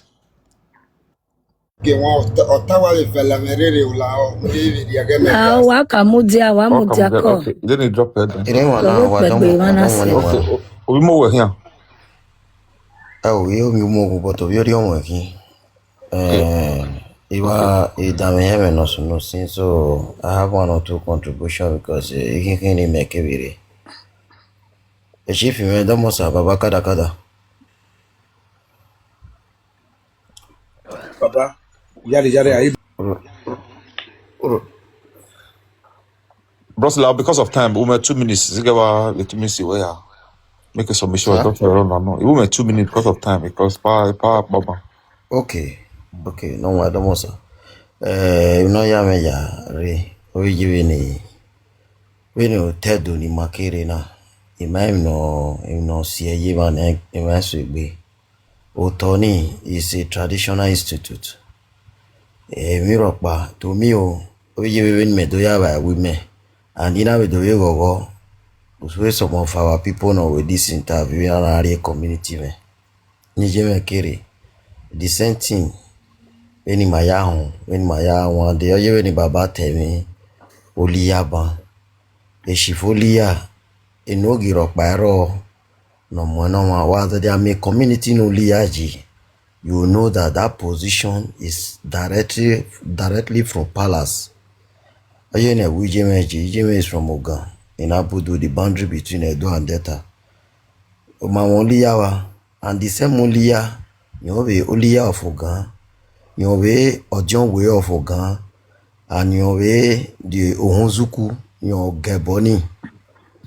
Ke wọn ọta, ọta wa vbe fẹlẹ mwẹ rere ola ọ, mwẹ vbe rhie ẹghẹ mẹ. Ah, wa ka mudia, wa mudia kọ. Okay, then he drop it then. Ire wan na wa dọmọ, wa dọmọ ni wa. Okay, o-, Ovbi Imowu khian. Ẹ o, Ovbi Imowu, but Ovbi Orhiọmọ khin. Eh, I wa, I danmwẹ hẹ mwẹ nọ sunu sin, so I have one or two contribution because, eh, ikhinkhin ni mẹ kevbe rre. E chief mwẹ dọmọ sa, Baba Kadakada. Baba, yare, yare, ayi. Bros, la, because of time, we have two minutes. Zigaba, the two minutes we are make a submission. Sir? Don't worry, no, no. We have two minutes because of time, because pa, pa, Baba. Okay, okay, no, I don't want, sir. Eh, you know, ya me ya re. Oyi vbene, vbene otẹdo ni ma kere na. Ima emwi nọ, emwi nọ si ẹre ye evba nẹ, ima eso egbe. Otọ ni is a traditional institute. Emwi rhọkpa to me o, ọ vbe ye vbene mẹ do ya vba ẹvbo imẹ, and I na vbe do vbe ghọghọ, because some of our people nọ vbe this interview na na rrie community mwẹ, ne iye mwẹ kere. The same thing, vbene ima ya họn, vbene ima ya wan dee, ọ ye vbene baba ta ẹmwẹ Oliya ban. Eshifo Oliya, enogie rhọkpa ẹrọ ne ọ muẹn ne ọmwa, wa zẹdẹ a miẹn community ne Oliya yi, you know that that position is directly, directly from palace. Ọ ye ne ẹvbo iye mwẹ yi, iye mwẹ is from Ogan, in Abudu, the boundary between Edo and Delta. Ọ ma mwẹ Oliya vba, and the same Oliya, rẹn ọ vbe Oliya of Ogan, rẹn ọ vbe Ọdiọnwẹ of Ogan, and rẹn ọ vbe the Ohunzuku, rẹn ọ ga ẹbọ ni.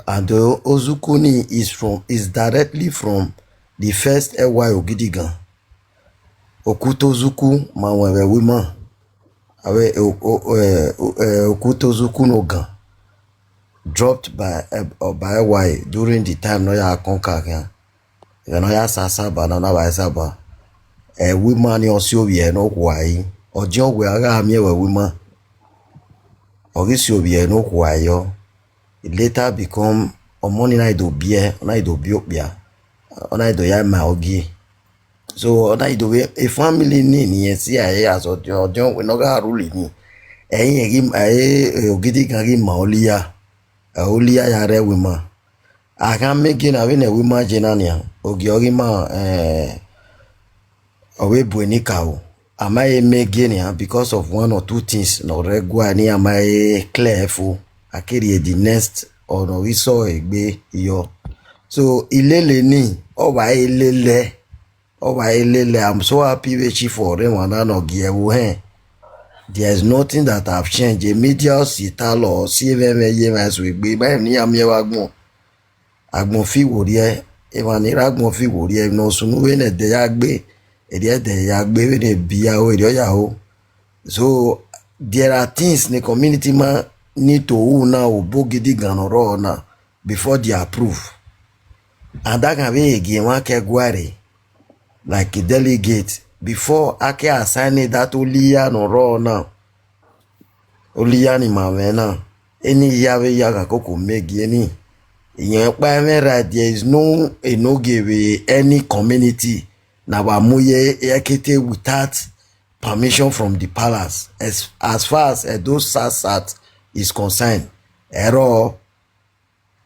And the Ozuku ni is from, is directly from the first L Y Ogidigan. Okuta Ozuku ma mwẹ vbe ẹvbo ima. Avbe o-, o-, eh, o-, eh, Okuta Ozuku ne Ogan dropped by, eh, by L Y during the time ne ọ ya conquer khian. Ẹghẹ ne ọ ya sa Asaba na, ọ na vba Asaba. Ẹvbo ima ni ọ si ovbi ẹre ne okhuo a ri. Ọdiọnwẹ a gha miẹn vbe ẹvbo ima. Ọ ghi si ovbi ẹre ne okhuo a ri yọ. He later become ọmọ ni na do biẹ, ọ na do biẹ okpia, ọ na do ya ma ogie. So, ọ na do vbe a family ni, ne irẹn si a as Ọdiọnwẹ ne ọ gha rule ni. Ẹi rẹn ghi, ẹi, Ogidigan ghi ma Oliya, ẹ, Oliya ya rre ẹvbo ima. A gha miẹn gie na vbene ẹvbo ima ye na nian, ogie ọ ghi ma, eh, ọ vbe bu enikaro. A ma he miẹn gie nian because of one or two things ne ọ rre ẹguae ne iran ma he clear fo. A ke rhie the next, ọ ne ọ ghi sẹ egbe yọ. So, ilele ni, ọ vba he lele, ọ vba he lele. I'm so happy vbe chief ọre emwa na ne ọ gie ẹvbo hẹn. There is nothing that have changed. Media ọ si talọ, ọ si emwẹmwẹ ye emwa eso egbe, ma emwi ne iran miẹn vbe agbọn. Agbọn fi wo rriẹ, emwa ni rre agbọn fi wo rriẹ, ne ọ sunu vbene ẹdẹ ya gbe, erriọ ẹdẹ ya gbe, vbene ebi ya ho, erriọ ya ho. So, there are things ne community ma need to ru na, obọ Ogidigan ne ọ rrọọ na, before they approve. And a gha vbe gie emwa ke ẹguae rre, like delegate, before a ke assign that Oliya ne ọ rrọọ na. Oliya ni ma mwẹ na, eni ya vbe ya gha koko miẹn gie ni. Irẹn ọkpa mwẹ right, there is no enogie vbe any community na wa mu ye ekete without permission from the palace. As, as far as Edo South South is concerned, ẹrọ,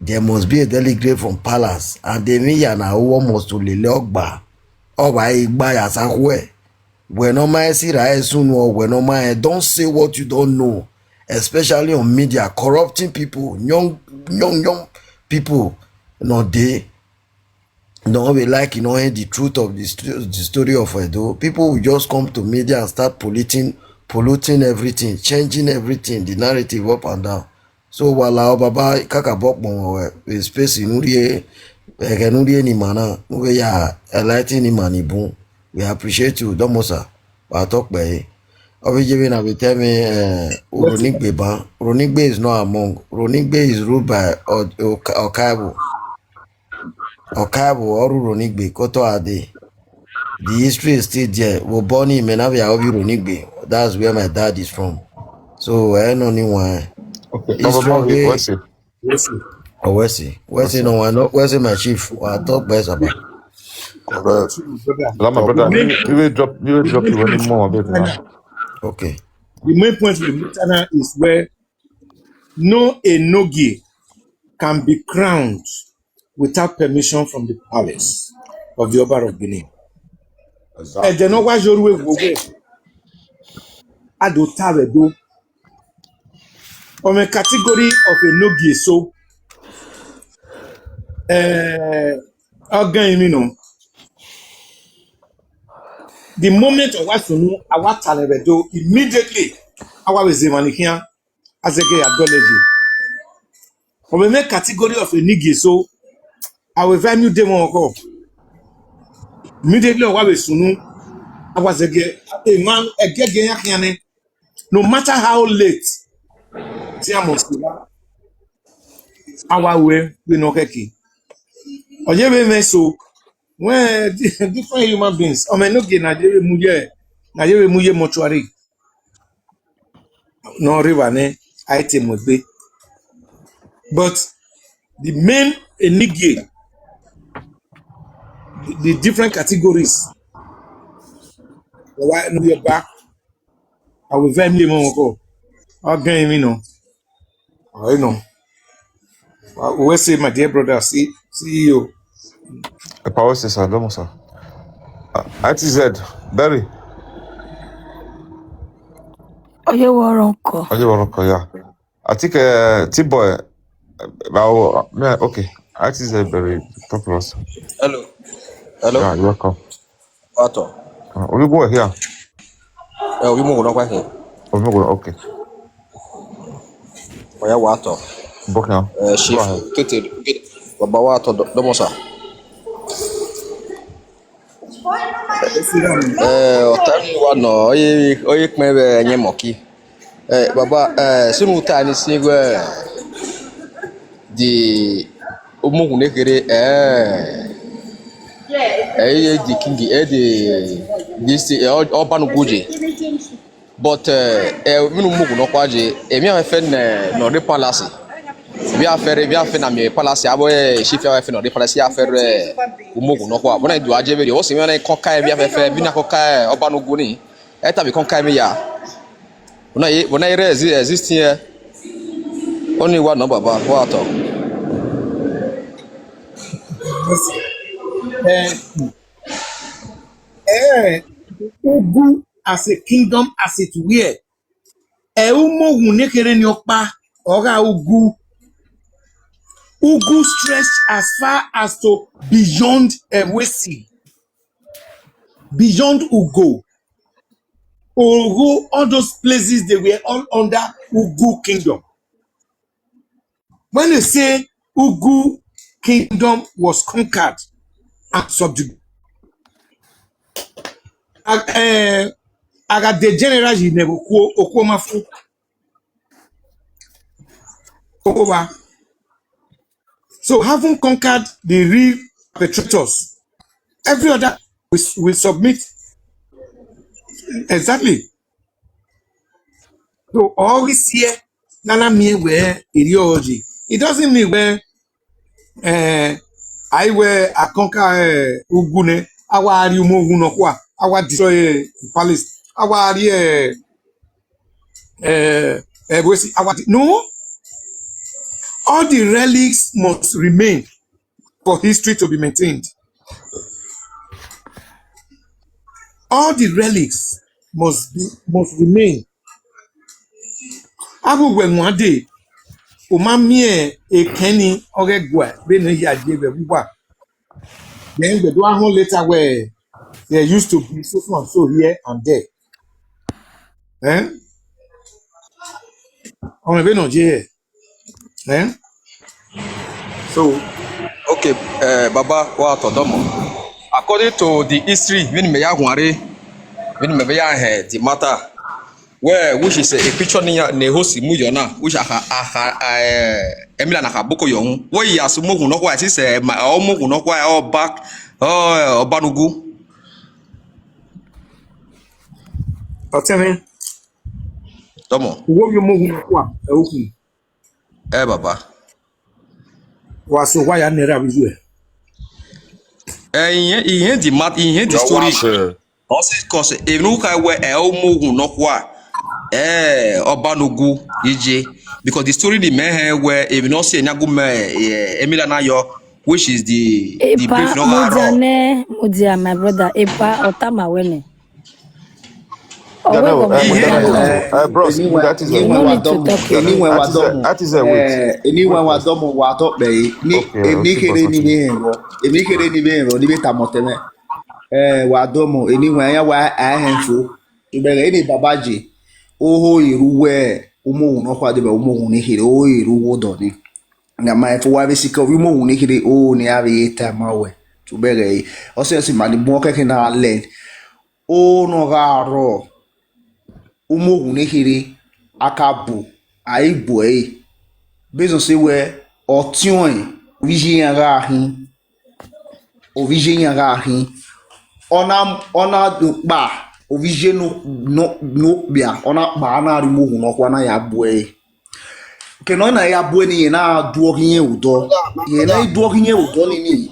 there must be a delegate from palace, and emwi ya na ru, ọ must to lele ọgba, ọ vba ghi gba ya sa khuẹ. Wẹ ne ọ ma si ra sunu, ọ wẹ ne ọ ma, don't say what you don't know, especially on media, corrupting people, young, young, young people, no dey. No be like you know the truth of the, sto- the story of Edo. People will just come to media and start polluting, polluting everything, changing everything, the narrative up and down. So, wala ọ baba, kakabọ kpọnmwẹ wẹ, space nu rhie, ẹghẹ nu rhie ni ima na, nu vbe ya enlighten ni ima ni bun. We appreciate you, Domosa. Wa tọ kpẹre. Ọ vbe ye vbe na vbe tell me, eh, Oronigbe ban. Oronigbe is not among. Oronigbe is ruled by O- Oka- Okaiwo. Okaiwo, ọ rre Oronigbe, kotọ a dey. The history is still there. Vbe obọ ni, mẹ na vbe aro vbe Oronigbe. That's where my dad is from. So, ẹ nọ ni wan. Okay, history Baba, of wait, wait, wait. Ọ wẹ si, wẹ si nọ wan, nọ, wẹ si my chief, wa tọ kpẹre saba. Correct. Brother, Now, my brother, we, we will drop, we will drop you any more, baby, now. Okay. The main point with Mutana is where no enogie can be crowned without permission from the palace of the Oba of Benin. Exactly. Ẹdẹ ne ọ wa yoru ewu wẹ, a do ta vbe do. Ọ mwẹ category of enogie so. Eh, ọ gan emwi nọ. The moment ọ wa sunu, a wa ta nẹ vbe do, immediately, a wa vbe zẹ emwa ni khian, a zẹgẹ ya dọlẹ ye. Ọ vbe mwẹ category of enogie so, a vbe va miẹn ude mwẹ ọkhọ. Immediately, ọ wa vbe sunu, a wa zẹgẹ emwa ẹgiẹgiẹ ya khian nẹ. No matter how late, te a must, a wa ru vbene ọ khẹke. Ọ ye vbe mwẹ so, When different human beings, ọ mẹ ne ogie na ye vbe mu ye, na ye vbe mu ye mortuary, ne ọ rre evba nẹ, a i te mu egbe. But the main enigie, the, the different categories, wa ne uwẹ ba, a wẹ va emwi emọ ọkọ, ọ gẹn emwi nọ, ọ nọ. Wa, we say, my dear brother, see, C E O. Epa, we say, sir, dọmọ, sir. Ah, I T Z, Berry. Ọ ye vbe ọrọkọ. Ọ ye vbe ọrọkọ, yeah. I think, uh, T-Boy, uh, uh, okay. I T Z, Berry, talk to us. Hello. Hello. Yeah, you're welcome. Wa tọ. Uh, we go here. Ẹ, ovbi Umoghunọkpa khin. Ovbi Umoghunọkpa, okay. Ọ ya wa tọ. Book now. Ẹ, Chief, go ahead. Tete, baba wa tọ dọ-, dọmọ, sir. Ẹ, ọta ni wa nọ, ọ ye, ọ ye kpẹn vbe ẹyẹn mọki. Ẹ, baba, ẹ, sunu ta ni si wẹ, the Umoghun ne kherhe, ẹ, ẹ, ye the king, ẹ, the, this, ẹ, ọ, Ọbanugu ye. But, ẹ, ẹ, vbene Umoghunọkpa ye, emwi a fẹfẹ ne, ne ọ rre palace. Emwi a fẹfẹ rre, emwi a fẹfẹ na miẹn palace, avbe, ẹ, chief a fẹfẹ ne ọ rre palace, a fẹfẹ rre Umoghunọkpa. Vbene a do a ye vberriọ, ọ sẹ emwi na kọnka emwi a fẹfẹ, vbene a kọnka Ọbanugu ni, ẹ tama kọnka emwi ya. Vbene a ye, vbene a ye rre exi-, existing ẹ, ọni wa nọ baba, wa tọ. Eh, eh, Ugu as a kingdom as it were. Ẹ, Umoghun ne kherhe ni ọkpa, ọ gha Ugu. Ugu stretch as far as to beyond Ewesi, beyond Ugo. Ogho, all those places, they were all under Ugu kingdom. When they say Ugu kingdom was conquered and subdued, a, eh, a gha de general yi nẹ okhuo, okhuo ma fu. Okhuo wa. So having conquered the real perpetrators, every other will, will submit. Exactly. So, ọ ghi siẹ ne a na miẹn wẹ erriọ ọre, it doesn't mean wẹ, eh, a i wẹ a conquer, eh, Ugu nẹ, a wa rrie Umoghun nọkhua, a wa destroy, eh, palace, a wa rrie, eh, eh, Ewesi, a wa di-, no. All the relics must remain for history to be maintained. All the relics must be, must remain. Avbe uwẹ wan dee, u ma miẹn ekẹn ni ọghe ẹguae vbene hia ye vbe ẹvbo uwa. Then they do a họn later where there used to be so, so and so here and there. Eh? Ọmọ ebe nọ je hẹ. Eh? So, okay, eh, baba, wa tọ dọmọ. According to the history, vbene mẹ ya guan rre, vbene mẹ ya hẹ the matter, where, which is a, a picture ni ya, ne host mu yọ na, which a kha, a kha, eh, Emila na kha boko yọ unu. Wẹ ya sẹ Umoghun nọkhua, since, eh, ma, Umoghun nọkhua, Ọba, ọ, Ọbanugu. Ọtẹn mwẹ. Dọmọ. Uwo vbe Umoghun nọkhua, ẹ, okhuo. Ẹ, baba. Wa so wa ya nẹ ra vbe iye. Ẹ, ihe, ihe the mat-, ihe the story. Ọ sẹ, cause emwi ne u kha wẹ ẹ Umoghun nọkhua, ẹ, Ọbanugu iye. Because the story ni mẹ hẹ wẹ emwi ne ọ si ẹre ne a gu mẹ, ẹ, Emila na yọ, which is the, the brief ne ọ gha rrọọ. Epa, mudia nẹ, mudia, my brother. Epa, ọ tama wẹ nẹ. Yeah, no, uh, Mudia, no, uh, bros, eni wẹ, that is eni wẹ wa dọmọ, eni wẹ wa dọmọ, that is, uh, wait. Eh, eni wẹ wa dọmọ wa tọ kpẹ yi. Ni, okay, eni kherhe ni vbe rẹn vbọ, eni kherhe ni vbe rẹn vbọ, ni vbe tama ọtẹn mwẹ. Eh, wa dọmọ, eni wẹ ya wa a hẹn fo. Tobẹghe eni baba je, oho iru wẹ Umoghun nọkhua de vbe Umoghun ne kherhe, oho iru wo dọ ni. Na ma fo wa vbe sikẹ ovbi Umoghun ne kherhe, oho ne a vbe ye tama wẹ. Tobẹghe, ọ sẹ si ma ni bun ọkẹkẹ na lẹ. Ọ nọ gha rrọọ, Umoghun ne kherhe, a ka bu, a i bu ẹre. Bezọ sẹ wẹ, ọtiọnrẹn, ovbi iye iran gha khin. Ovbi iye iran gha khin, ọ na, ọ na do kpa, ovbi iye no, no, no kpia, ọ na kpa, a na rhie umoghun nọkhua na ya bu ẹre. Ke nọ na ya bu ẹre ni, irẹn na du ọghe irẹn odọ. Irẹn na du ọghe irẹn odọ ni ni.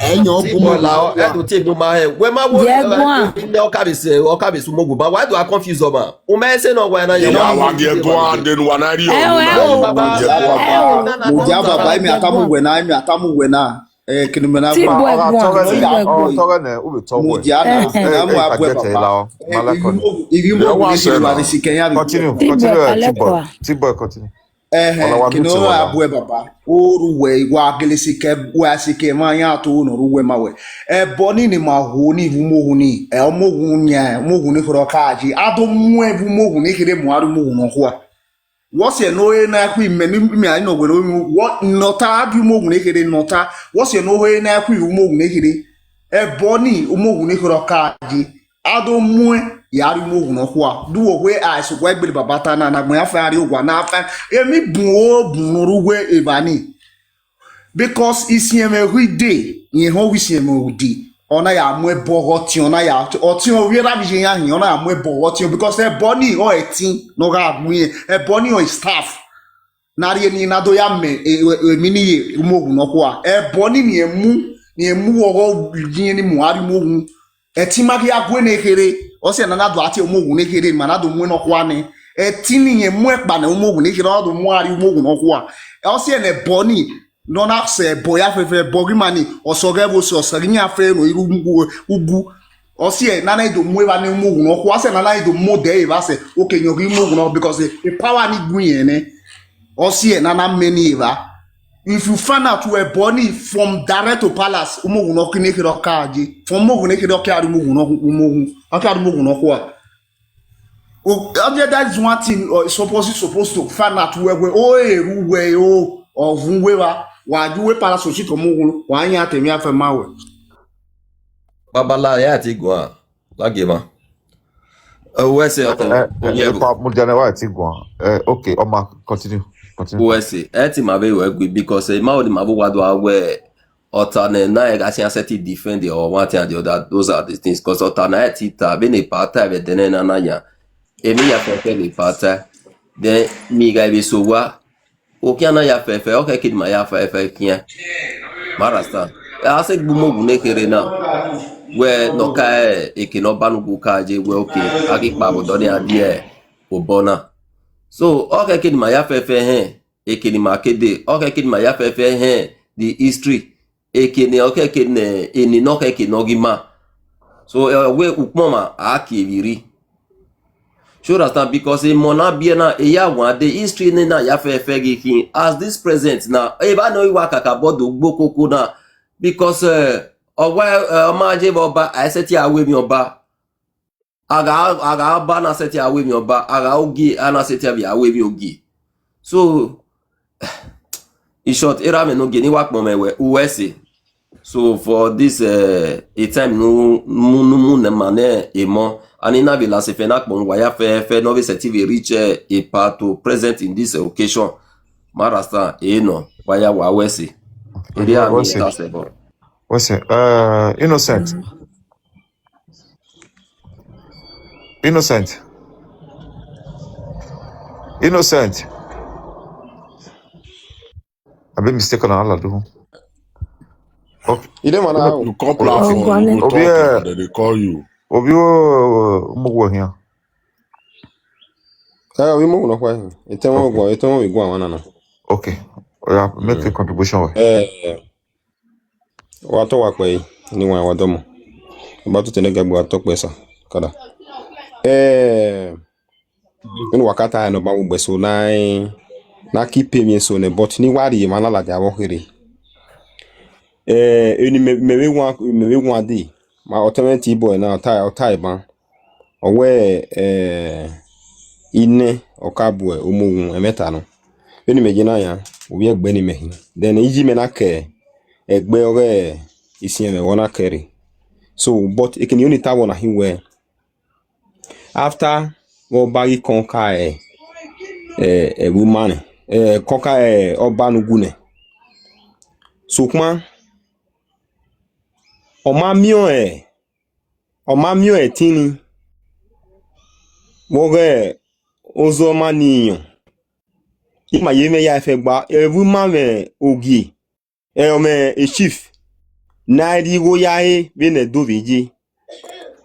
Ẹyọ bu Tibọla, ma ẹdun tie egbe ma hẹ. Wẹ ma wo Ye guan. Ne ọ ka vbe sẹ, ọ ka vbe sẹ umogbugba. Wa do a confuse ọmwa. U ma ẹse nọ wa na Ẹ ya wa gie guan de ne uwa na rhie Ẹ ọmwa wẹ, na. Ẹ wẹ, Gie guan. Ẹ wẹ. Mo dia baba, emi atamu wẹ na, emi atamu wẹ na. Eh, kene mẹ na Ti gua. Bue Ọ gha guan, tọghẹ ti nẹ, gua ọ guan. Tọghẹ nẹ, u vbe tọ Wẹ wẹ. Mo dia na, Eh, eh. na mu Eh, abue Kajete baba. La ọ, Eh, Malekọ. Ivi, ivi Ti mo wẹ wa ni sẹ kele nọ. Wa ni si kẹyan vbe. Continue, Ti continue, bua eh, Ti Boy, Kalekua. Ti Boy, continue. Ẹhẹn, Ọla wa kene mute ọ wẹ ra na. Bue baba. Oru wẹ, wa gele si kẹ, wa si kẹ ma yan to nọ ru wẹ ma wẹ. Ẹbọ ni ni ma ho ni vbe umoghun ni, ẹ, umoghun yan, umoghun ni khọrọ ka je. A do mu ẹvbo umoghun ni kherhe mu a rhie umoghun nọkhua. Wọ siẹ ne ọ re na khu imẹ ni mẹ a nọ wẹ ne ọ ta a rhie umoghun ne kherhe ne ọ ta. Wọ siẹ ne ọ re na khu umoghun ne kherhe. Ẹbọ ni umoghun ne kherhe ọ ka je. A do muẹn ya rhie umoghun nọkhua. Du wo wẹ a sokwa egbele baba ta na, na gbẹn ya fa rrie owa na fa. Emwi bun o bun ne ọ rre uwu evba ni. Because isiẹnmwẹ ghi dee, rẹn họn ghi isiẹnmwẹ udi, ọ na ya mu ẹbọ ọghe ọtiẹn, ọ na ya, ọtiẹn ovbi erha vbe iye iran hin, ọ na ya mu ẹbọ ọghe ọtiẹn, because ẹbọ ni ọ ẹtin ne ọ gha gu irẹn, ẹbọ ni ọ staff ne a rhie ni na do ya mẹ, e, e, emwi ni ye umoghun nọkhua, ẹbọ ni ne irẹn mu, ne irẹn mu ọghe irẹn ni mu a rhie umoghun. Ẹtin ma ghi a gue ne kherhe, ọ siẹ ne a na do a tie umoghun ne kherhe, ma na do mu nọkhua nẹ. Ẹtin ni irẹn mu ẹkpa ne umoghun ne kherhe, ọ na do mu a rhie umoghun nọkhua. Ọ siẹ ne ẹbọ ni, ne ọ na sẹ ẹbọ ya fẹfẹ, ẹbọ ghi ma ni, ọ sẹ ọghe ẹvbo sẹ, ọ sẹ ọghe iran fẹ ne ọ i rre ugu, ugu. Ọ siẹ ne a na do mu evba ne umoghun nọkhua, ọ siẹ ne a na do mu odẹ evba sẹ, oke yọn ghi umoghun nọ, because e power ni gu irẹn nẹ. Ọ siẹ ne a na mẹ ni evba. If you find out wẹ ẹbọ ni from direct to palace, umoghun nọ khin ne kherhe ọ ka je. From umoghun ne kherhe ọ ka rhie umoghun nọ, umoghun, ọ ka rhie umoghun nọkhua. O, ọ je, that is one thing, uh, suppose, you supposed to find out wẹ, wẹ, o, eru wẹ, o, ọ vun wẹ evba, wa ju wẹ palace, o si tọ umoghun, wa yan te emwi afẹ ma wẹ. Babala, ya te guan, la gie ma. Eh, wẹ sẹ ọkọ, Eh, eh, oye eh, ro. Pa, mo jẹ ne wa ti guan. Eh, okay, ọma, continue, continue. Wẹ sẹ, ẹ ti ma vbe wẹ gui, because, eh, ma wo ni ma vbe wa do a wẹ, ọta nẹ, na ẹ gha siẹn sẹtin defend or one thing and the other, those are the things, 'cause ọta na ẹ ti ta, vbene e pa ta vbe ẹdẹ nẹ na na yan. Emwi ya fẹfẹ ne e pa ta. Then, mi gha vbe so wa, okhian na ya fẹfẹ, ọ khẹke ne ima ya fẹfẹ khian. Ma understand. A sẹ gbe umoghun ne kherhe na. Wẹ ne ọ ka eke ne ọ ba ne ugu ka je wẹ, okay, a ghi kpa vbe odọ ni a die obọ na. So, ọ khẹke ne ima ya fẹfẹ hẹn, eke ne ima ke dee, ọ khẹke ne ima ya fẹfẹ hẹn the history. Eke ne ọ khẹke ne eni ne ọ khẹke ne ọ ghi ma. So, eh, wẹ ukpọn ọmwa, a kie vbe rri. You understand? Because emọ na biẹ na, e ya wan de history ne na ya fẹfẹ ghi khin. As this present na, evba ne ọ i wa kakabọ do gbe okoko na. Because, eh, ọ wa, eh, ọ ma je vbe ọba, a i sẹtin a ru emwi ọba. A gha, a gha ba na sẹtin a ru emwi ọba, a gha ogie, a na sẹtin a vbe a ru emwi ogie. So, in short, erha mwẹ ne ogie ni wa kpọnmwẹ wẹ, u wẹ sẹ. So for this, eh, a time nu mu, nu mu ne ma ne emọ, and na vbe last fẹ na kpọnmwẹ wa ya fẹfẹ ne ọ vbe sẹtin vbe reach, eh, a part to present in this occasion. Ma understand, e nọ, wa ya wa wẹ sẹ. Eri a Wẹ mi sẹ. ta sẹ bọ. Wẹ sẹ, eh, Innocent. Innocent. Innocent. I be mistake on all I do. Okay. You dey man, how? You come platform, Ogbon. You go Obi, talk, eh, and then they call you. Obi, oh, mo wo here. Eh, we mo no kwa. Ete won Okay. Go, ete won we go one na. Okay. Oh, yeah, make a Mm. contribution. Eh, wa tọ wa kpẹ ni wa wa dọmọ. Ba tu tene gagbe wa tọ kpẹ sa. Kada. Eh, unu wa kata no ba wo gbe so na, na ki pe mi so ne, but ni wa ri ma na lade avọ khere. Eh, eni me, me vbe wan, me vbe wan de. Ma ọtẹn mwẹ T-Boy na, ọ ta, ọ ta iban. Ọ wẹ, eh, inẹ, ọ ka bu umoghun ẹmwata nọ. Vbene imẹ ye na yan, ovbi ẹgbẹ ne imẹ hin. Then, iyi mẹ na kẹ ẹgbẹ ọghe isiẹnmwẹ vbe ọ na kẹre. So, but ekene oni ta vbọ na hin wẹ, after vbe ọba ghi kọn ka ẹ, ẹ, ẹvbo ima nẹ, ẹ, kọn ka ẹ, ọba ne ugu nẹ. Sokpan, Ọ ma miẹn ọe, ọ ma miẹn ọe ẹtin ni, vbe ọghe Ozọmani Iyọn. Ima ye mwẹ ya fẹ gba, ẹvbo ima mwẹ Ogie, ẹ, ọ mwẹ e chief, ne a rhie igho ya re vbene Ẹdo vbe ye.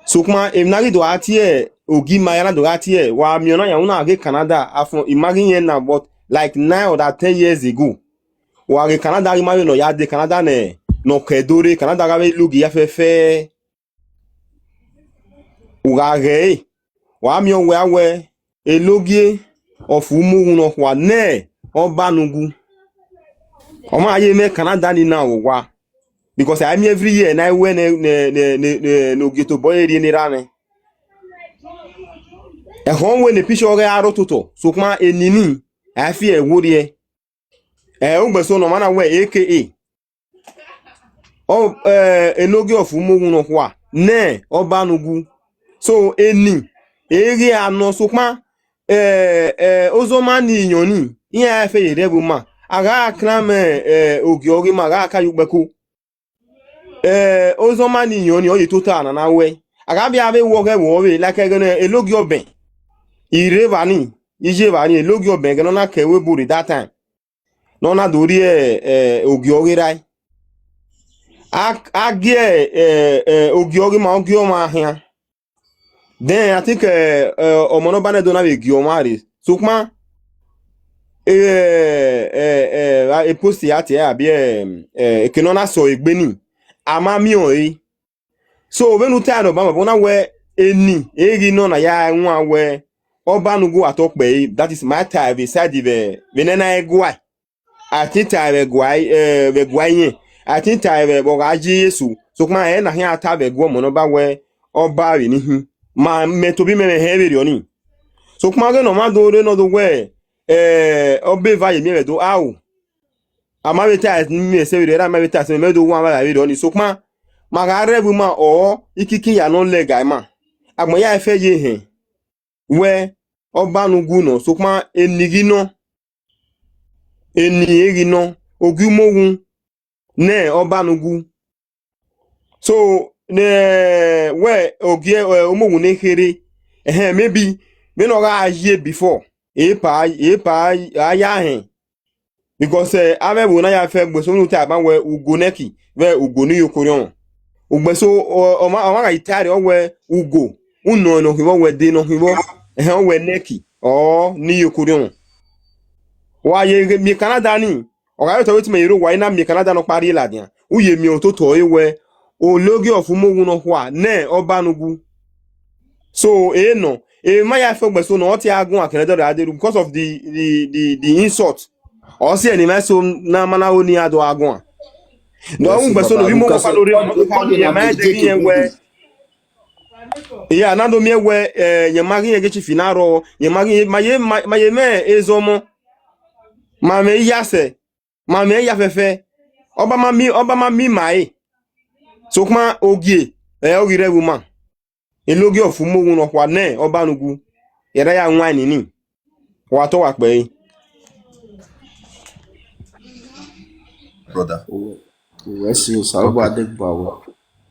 Sokpan emwi na ghi do gha tie Ogie ima ya na do gha tie, wa miẹn ọna yan, una ghe Canada, afọn, ima ghi rẹn na, but like nine or ten years ago, wa ghe Canada ghi ma vbe ne ọ ya de Canada nẹ, ne ọ ke Ẹdo rre, Canada gha vbe loggie ya fẹfẹ. U gha ghee, wa miẹn wẹ a wẹ, Enogie of Umoghunọkhua nẹ Ọbanugu. Ọ ma ye mwẹ Canada ni na vbe owa, because a miẹn every year ne a wẹ ne, ne, ne, ne, ne, ne Ogie tobọ ẹre rhie ne erha mwẹ. Ẹkhọn wẹ ne picture ọghe a rre ototọ, sokpan eni ni, a fi ẹre wo rriẹ. Ẹ, ugbẹn so ne ọmwa na wẹ A K A. Ọ, ẹ, Enogie of Umoghunọkhua nẹ Ọbanugu. So, eni, e ghi a nọ, sokpan, ẹ, ẹ, Ozọmani Iyọn ni, iran fẹ ye rre ẹvbo ima. A gha kran mẹ, ẹ, Ogie ọghe ima, a gha ka ye ukpẹko. Ẹ, Ozọmani Iyọn ni, ọ ye tota na na wẹ. A gha vbe a vbe wọ ọghe ẹvbo ọvbehe, like ẹghẹ ne Enogie Ọbẹn. I rre evba ni, I ye evba ni, Enogie Ọbẹn ẹghẹ ne ọ na ke ẹvbo ebo rre that time. Ne ọ na do rhie, ẹ, Ogie ọghe rae. A, a gie, ẹ, ẹ, Ogie ọghe ima, ọ gie ọmwa khian. Then I think, ẹ, ẹ, ọmọ ne ọ ba nẹ do na vbe gie ọmwa rre. Sokpan, ẹ, ẹ, ẹ, e post ya tie abi, ẹ, ẹ, eke ne ọ na sẹ egbe ni, a ma miẹn ọre. So, vbene u ta nọ, Obama, ọ na wẹ eni, e ghi nọ na ya wan wẹ Ọbanugu wa tọ kpẹre, that is, ma ta vbe side vbe, vbe nẹ na guae. A tin ta vbe guae, ẹ, vbe guae iyẹn. A tin ta vbe, vbe ọ gha ye Jesu. Sokpan ẹ na khian ta vbe gu ọmọ ne ọ ba wẹ ọba vbe ni hin. Ma mẹ tobọ imẹ mwẹ hẹ vberriọ ni. Sokpan ọghe ne ọ ma do rre ne ọ do wẹ, ẹ, ọba eva ye miẹn vbe do, ao. A ma vbe ta miẹn ẹse vberriọ, erha ma vbe ta ẹse, mẹ do wan vbe vberriọ ni. Sokpan, ma gha rre ẹvbo ima, ọ, ikiki ya nọ lẹga ima. Agbọn ya fẹ ye hẹn. Wẹ Ọbanugu nọ, sokpan eni ghi nọ, eni e ghi nọ, Ogie Umoghun nẹ Ọbanugu. So, ne wẹ Ogie, ẹ, Umoghun ne kherhe, ẹhẹn, maybe, vbene ọ gha ye before, epa, epa a ya hẹn. Because, ẹ, avbe ẹvbo na ya fẹ gbe so ne u ta ban wẹ ugo nẹki vbe ugo ne iyoko orhiọnmwẹ. Ugbẹn so, ọ, ọ ma, ọ ma gha i ta rre, ọ wẹ ugo, u nọ ne ọ khin vbọ, wẹ de ne ọ khin vbọ, ẹhẹn, ọ wẹ nẹki, ọ ne iyoko orhiọnmwẹ. Wa ye ghe miẹn Canada ni, ọ gha re otọ wẹ te imẹ ye rre owa, I na miẹn Canada nọkpa rrie ladian. U ye miẹn ototọ ẹre wẹ, Enogie of Umoghunọkhua nẹ Ọbanugu. So, e nọ, emwa ya fẹ ugbẹn so nọ, ọ te a guan kẹnẹ dọrọ a deru because of the, the, the, the insult. Ọ si ẹre ne emwa eso na ma na ho ne iran do a guan. Nọ, ugbẹn so nọ, vbe Umoghunọkhua no rre, ọ ma de ghi rẹn wẹ, iya, na do miẹn wẹ, ẹ, yẹn ma ghi rẹn ghe chief na rrọọ, yẹn ma ghi, ma ye, ma, ma ye mwẹ ezọmọ, ma mwẹ iyasẹ, ma mwẹ iyafẹfẹ, ọba ma mi, ọba ma mi ma ẹre. Sokpan Ogie, ẹ, ọ ghi rre ẹvbo ima. Enogie of Umoghunọkhua nẹ Ọbanugu, erha ya wan nini, wa tọ wa kpẹre. Brother. Wẹ si Osanobua degba wẹ.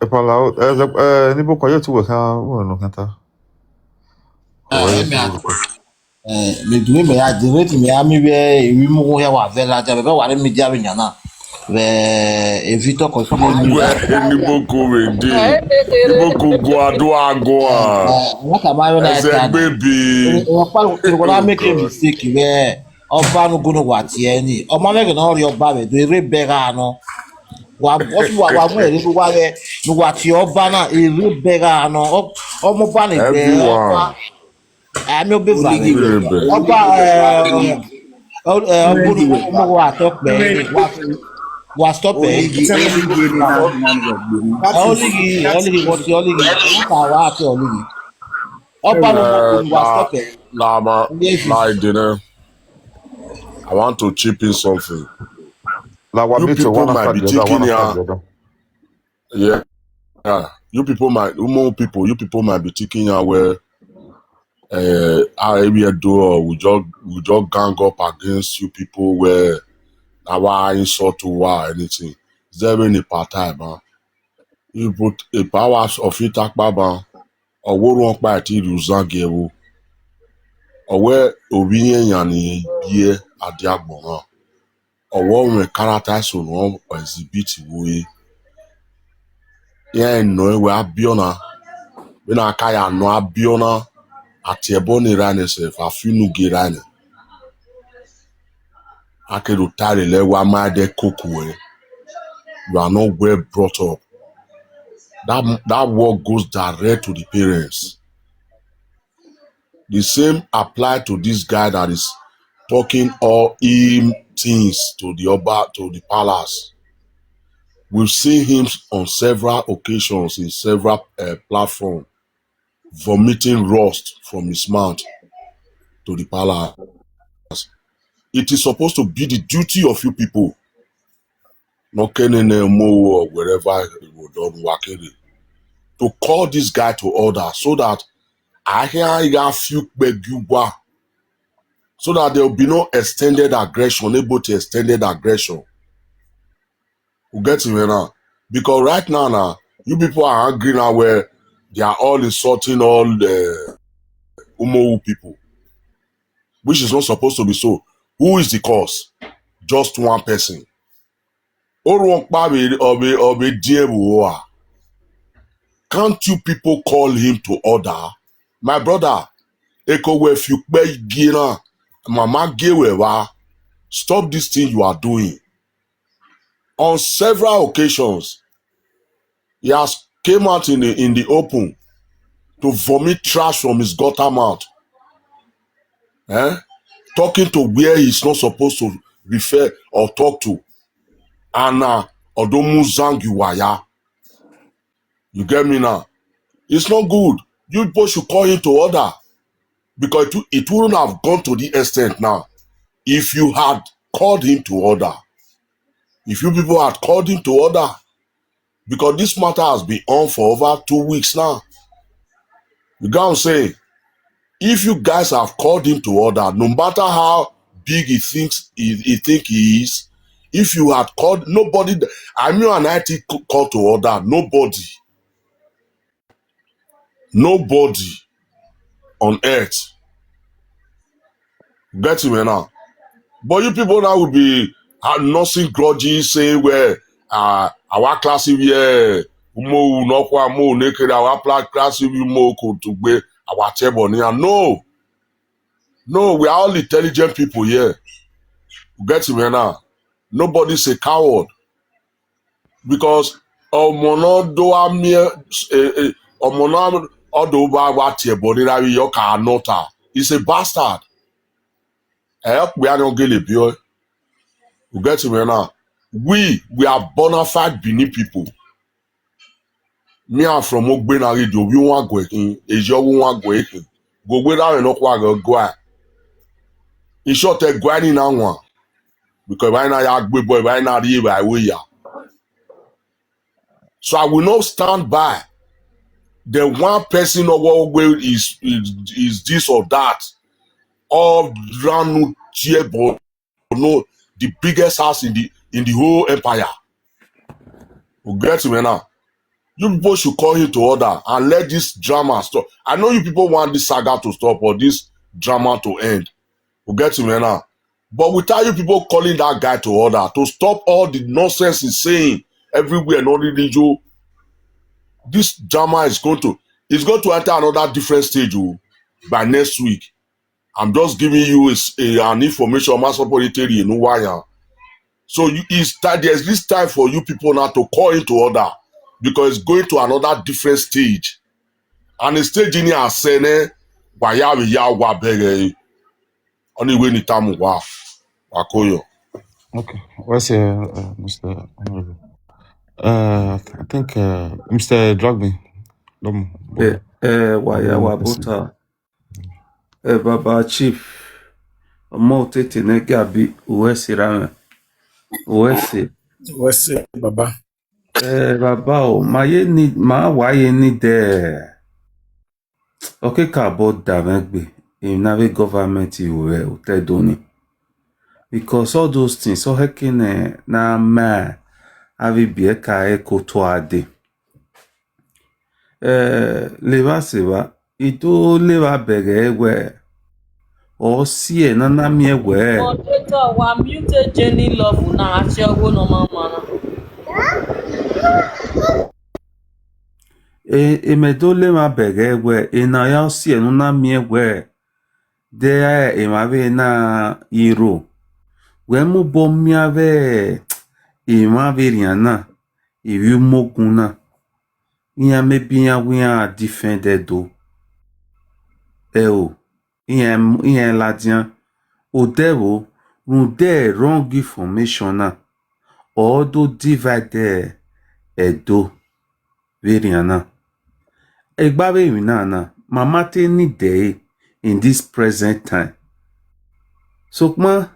Epala, ẹ, ẹ, ni boko ye tu wẹ khan, wẹ nọ khan ta. Ah, ẹ mẹ a, ẹ, mẹ du mẹ ya de, mẹ ti mẹ ya mi vbe emwi mughun hia wa vẹ ladian, vbe wa re media vbe yan na. Vbe e Victor Kọsule ni. Wẹ eni boko vbe de. Eni boko gua do agua. Ẹ, ẹ, wọ́n kà máa yọ náà ẹsẹ̀ ẹ̀ka ni. Gbèbí. Ẹ, ẹ, wọ́n pa, ẹ, wọ́n á make a mistake, vbe Ọbanugu ne wa tie ni. Ọma mwẹ ghe ne ọ rhie ọba vbe do, erha bẹgha nọ. Wa, wa, wa mu ẹre ne uwa ghẹ, ne uwa tie ọba na, erha bẹgha nọ. Ọ, ọmọ ọba ni vbe ọba. Everyone. Ami obeva. Oligi vbe. Ọba, ẹ, ẹ, ọ, ẹ, ọ buru ọmọ wa tọ kpẹ, wa, wa stop ẹ. Oligi, oligi ni na, na, na, na. Oligi, oligi, what oligi? What are wa ati oligi? Ọba no, uh, wa stop ẹ. Nah, man, yes, nah, I didn't. I want to chip in something. Like, what you people might be thinking here. Yeah. Yeah. You people might, Umo people, you people might be thinking here where, uh, how we do, or we just, we just gang up against you people where our insult to or anything. Is there any part time, huh? He put a power of it akpaba, ọ wẹ orhuọnkpa ẹtin rhie uzan gie ẹvbo. Ọ wẹ ovbi irẹn yan ni rhie adiagbọn na. Ọ wẹ ọ mwẹ character eso ne ọ exhibit vbe ore. Iran nọ ẹn wẹ Abiọna, vbene a ka ya nọ Abiọna, a tie ẹbọ ne erha nẹ sef, a fi unu gie erha nẹ. A keghi do ta lele ẹre wẹ a ma dẹ koko ẹre. You are not well brought up. That, that word goes direct to the parents. The same apply to this guy that is talking all him things to the Oba, to the palace. We've seen him on several occasions in several uh, platforms vomiting rust from his mouth to the palace. It is supposed to be the duty of you people, not kenene mo or wherever you will done working, to call this guy to order so that I can few beg you, so that there will be no extended aggression, able to extended aggression. You get me now? Because right now, now, you people are angry now where they are all insulting all the Umowu people, which is not supposed to be so. Who is the cause? Just one person. Orhuọnkpa vbe, ọ vbe, ọ vbe diẹn vbe ua. Can't you people call him to order? My brother, eko wẹ fi ukpẹ gie na, mama gie wẹ vba. Stop this thing you are doing. On several occasions, he has came out in the, in the open to vomit trash from his gutter mouth. Eh? Talking to where he's not supposed to refer or talk to. And uh, Odomu Zangiwaya. You get me now? It's not good. You people should call him to order. Because it, it wouldn't have gone to the extent now if you had called him to order. If you people had called him to order, because this matter has been on for over two weeks now. You get what I'm saying? If you guys have called him to order, no matter how big he thinks he, he think he is, if you had called nobody, I mean, an I T call to order, nobody. Nobody on earth. Get me now? But you people now will be uh, nursing grudges, saying, well, uh, our class here, mo no kwa mo ne kere our pla- class mo ko to be our table here. No, no, we are all intelligent people here. Get me now? Nobody's a coward. Because ọmọ ne ọ do wa miẹn eh, eh, ọmọ ne ọ do wa wa tie ẹbọ ni ra vbe yọ ka nọ ta is a bastard. Ẹ ọkpia ni ọ gele biẹ. You get me now? We we are bona fide Benin people. Me, I'm from Ogbe na ghi do ovbi wan gue khin, eyi ọghe wan gue khin. Go gbe ra vbe nọkhua ghe gua. In short, ẹ gua ni na wan. Because evba na ya gbe boy, evba na rie evba we ya. So I will not stand by the one person of what way is, is is this or that. All ranu tie but no the biggest house in the in the whole empire. You get me now? You people should call him to order and let this drama stop. I know you people want this saga to stop or this drama to end. You get me now? But without you people calling that guy to order to stop all the nonsense he's saying everywhere, not really you, this drama is going to it's going to enter another different stage oh, by next week. I'm just giving you a, a, an information. Ma support you, you know why. So you, it's time, there's this time for you people now to call into order because it's going to another different stage. And the stage in here, sene, wa ya, ya, wa bere. Only when it time, wa, wa koyo. Okay, what's uh, uh, Mister Honorable? Uh, I think uh, Mister Drugby. Eh, eh, wa ya wa bota. Eh, Baba Chief, ọmọ otete ne gabi uwẹ se ra mwẹ. Uwẹ se. What's up, Baba? Eh, Baba o, ma ye ni ma wa ye ni de. Ọ ke ka bọ da mwẹ gbe, emwi ne avbe government ru vbe otọ Ẹdo ni. Because all those things, ọ hẹke ne na ma avbe ibiẹka ẹre ko tua dee. Eh, levba sevba, I do levba bẹghe wẹ, ọ si ẹe ne a na miẹn wẹ. Moderator, wa mute Jenny Love na, a tie ọghe ne ọ ma ma na. E, e mẹ do levba bẹghe wẹ, ena ya ọ si ẹe ne u na miẹn wẹ, de emwa vbe na iro, wẹ mobọ miẹn avbe emwa vbe rian na, ivbi umogun na, iran maybe iran wẹ iran defend Ẹdo. Ẹo, iran, iran ladian. Odẹ vbo, rhunmwuda wrong information na, ọ do divide Ẹdo vbe rian na. Egbe avbe emwi na na, ma ma te need ẹre in this present time. Sokpan,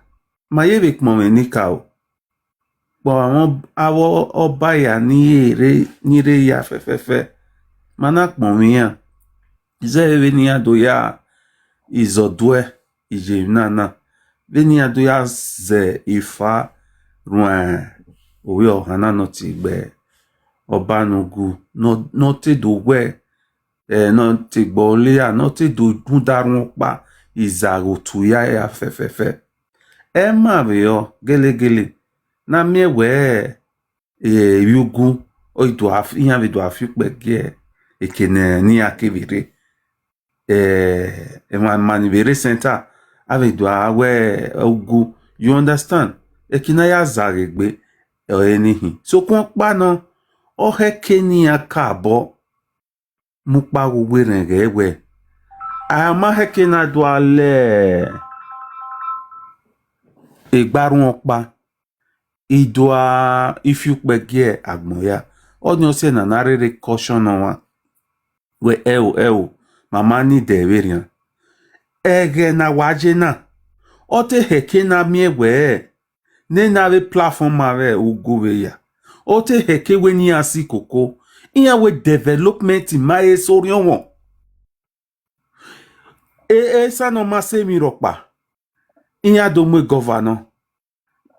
ma ye vbe kpọnmwẹ enikaro. Kpọ avbe ọba hia ni rre, ni rre ya fẹfẹfẹ, ma na kpọnmwẹ iran. Zẹ vbene iran do ya izọduẹ iye emwi na na, vbene iran do ya zẹ efa ruẹn ovbi ọhan na ne ọ tie gbe ọba ne ugu, ne ọ, ne ọ te do wẹ, eh, ne ọ te gbe ọlera, ne ọ te do rhunmwuda rhunmwuda ọkpa izagha otu hia hia fẹfẹfẹ. Ẹ ma vbe ọ gelegele, ne a miẹn wẹ, eh, ivbi ugu, ọ i do a, iran vbe do a fi ukpẹ gie eke ne, ne iran kevbe rre. Eh, emwa, emwa ni vbe rre center, a vbe do a wẹ ugu, you understand? Eke ne a ya zagha egbe, ọre ni hin. Sokpan ọkpa nọ, ọ khẹke ne iran ka obọ mu kpa ghe uwu erhẹn ghẹ wẹ, a ma khẹke ne a do a lẹ egbe arhuẹn ọkpa, I do a, I fi ukpẹ gie agbọn hia. Ọnii ọ si ẹe ne a na rherhe caution ọmwa. Wẹ ẹo, ẹo, ma ma need ẹre vbe rian. Ẹghẹ ne a wa ye na, ọ te khẹke ne a miẹn wẹ, nene avbe platform vbe ugu vbe ya, ọ te khẹke wẹ ne iran si koko, iran wẹ development ma he sẹ orhiọnmwọ. E, esan ne ọ ma sẹ emwi rhọkpa, iran do mu governor,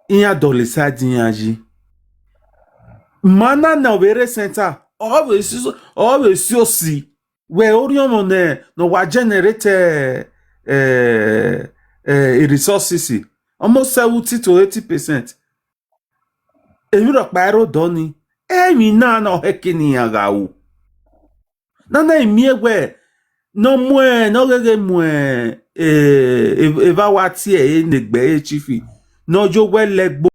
iran dọlọ side iran yi. Ma na ne ọ vbe rre center, ọ vbe si, ọ vbe si osi, wẹ orhiọnmwọ ne, ne ọ wa generate, eh, eh, resources, almost seventy to eighty percent. Emwi rhọkpa i rre odọ ni, emwi na ne ọ khẹke ne iran gha ru. Nana I miẹn wẹ, ne ọ muẹn, ne ọ gheghe muẹn, eh, eva wa tie ẹre ne egbe ẹre chief, ne ọ yo wẹ lẹgbo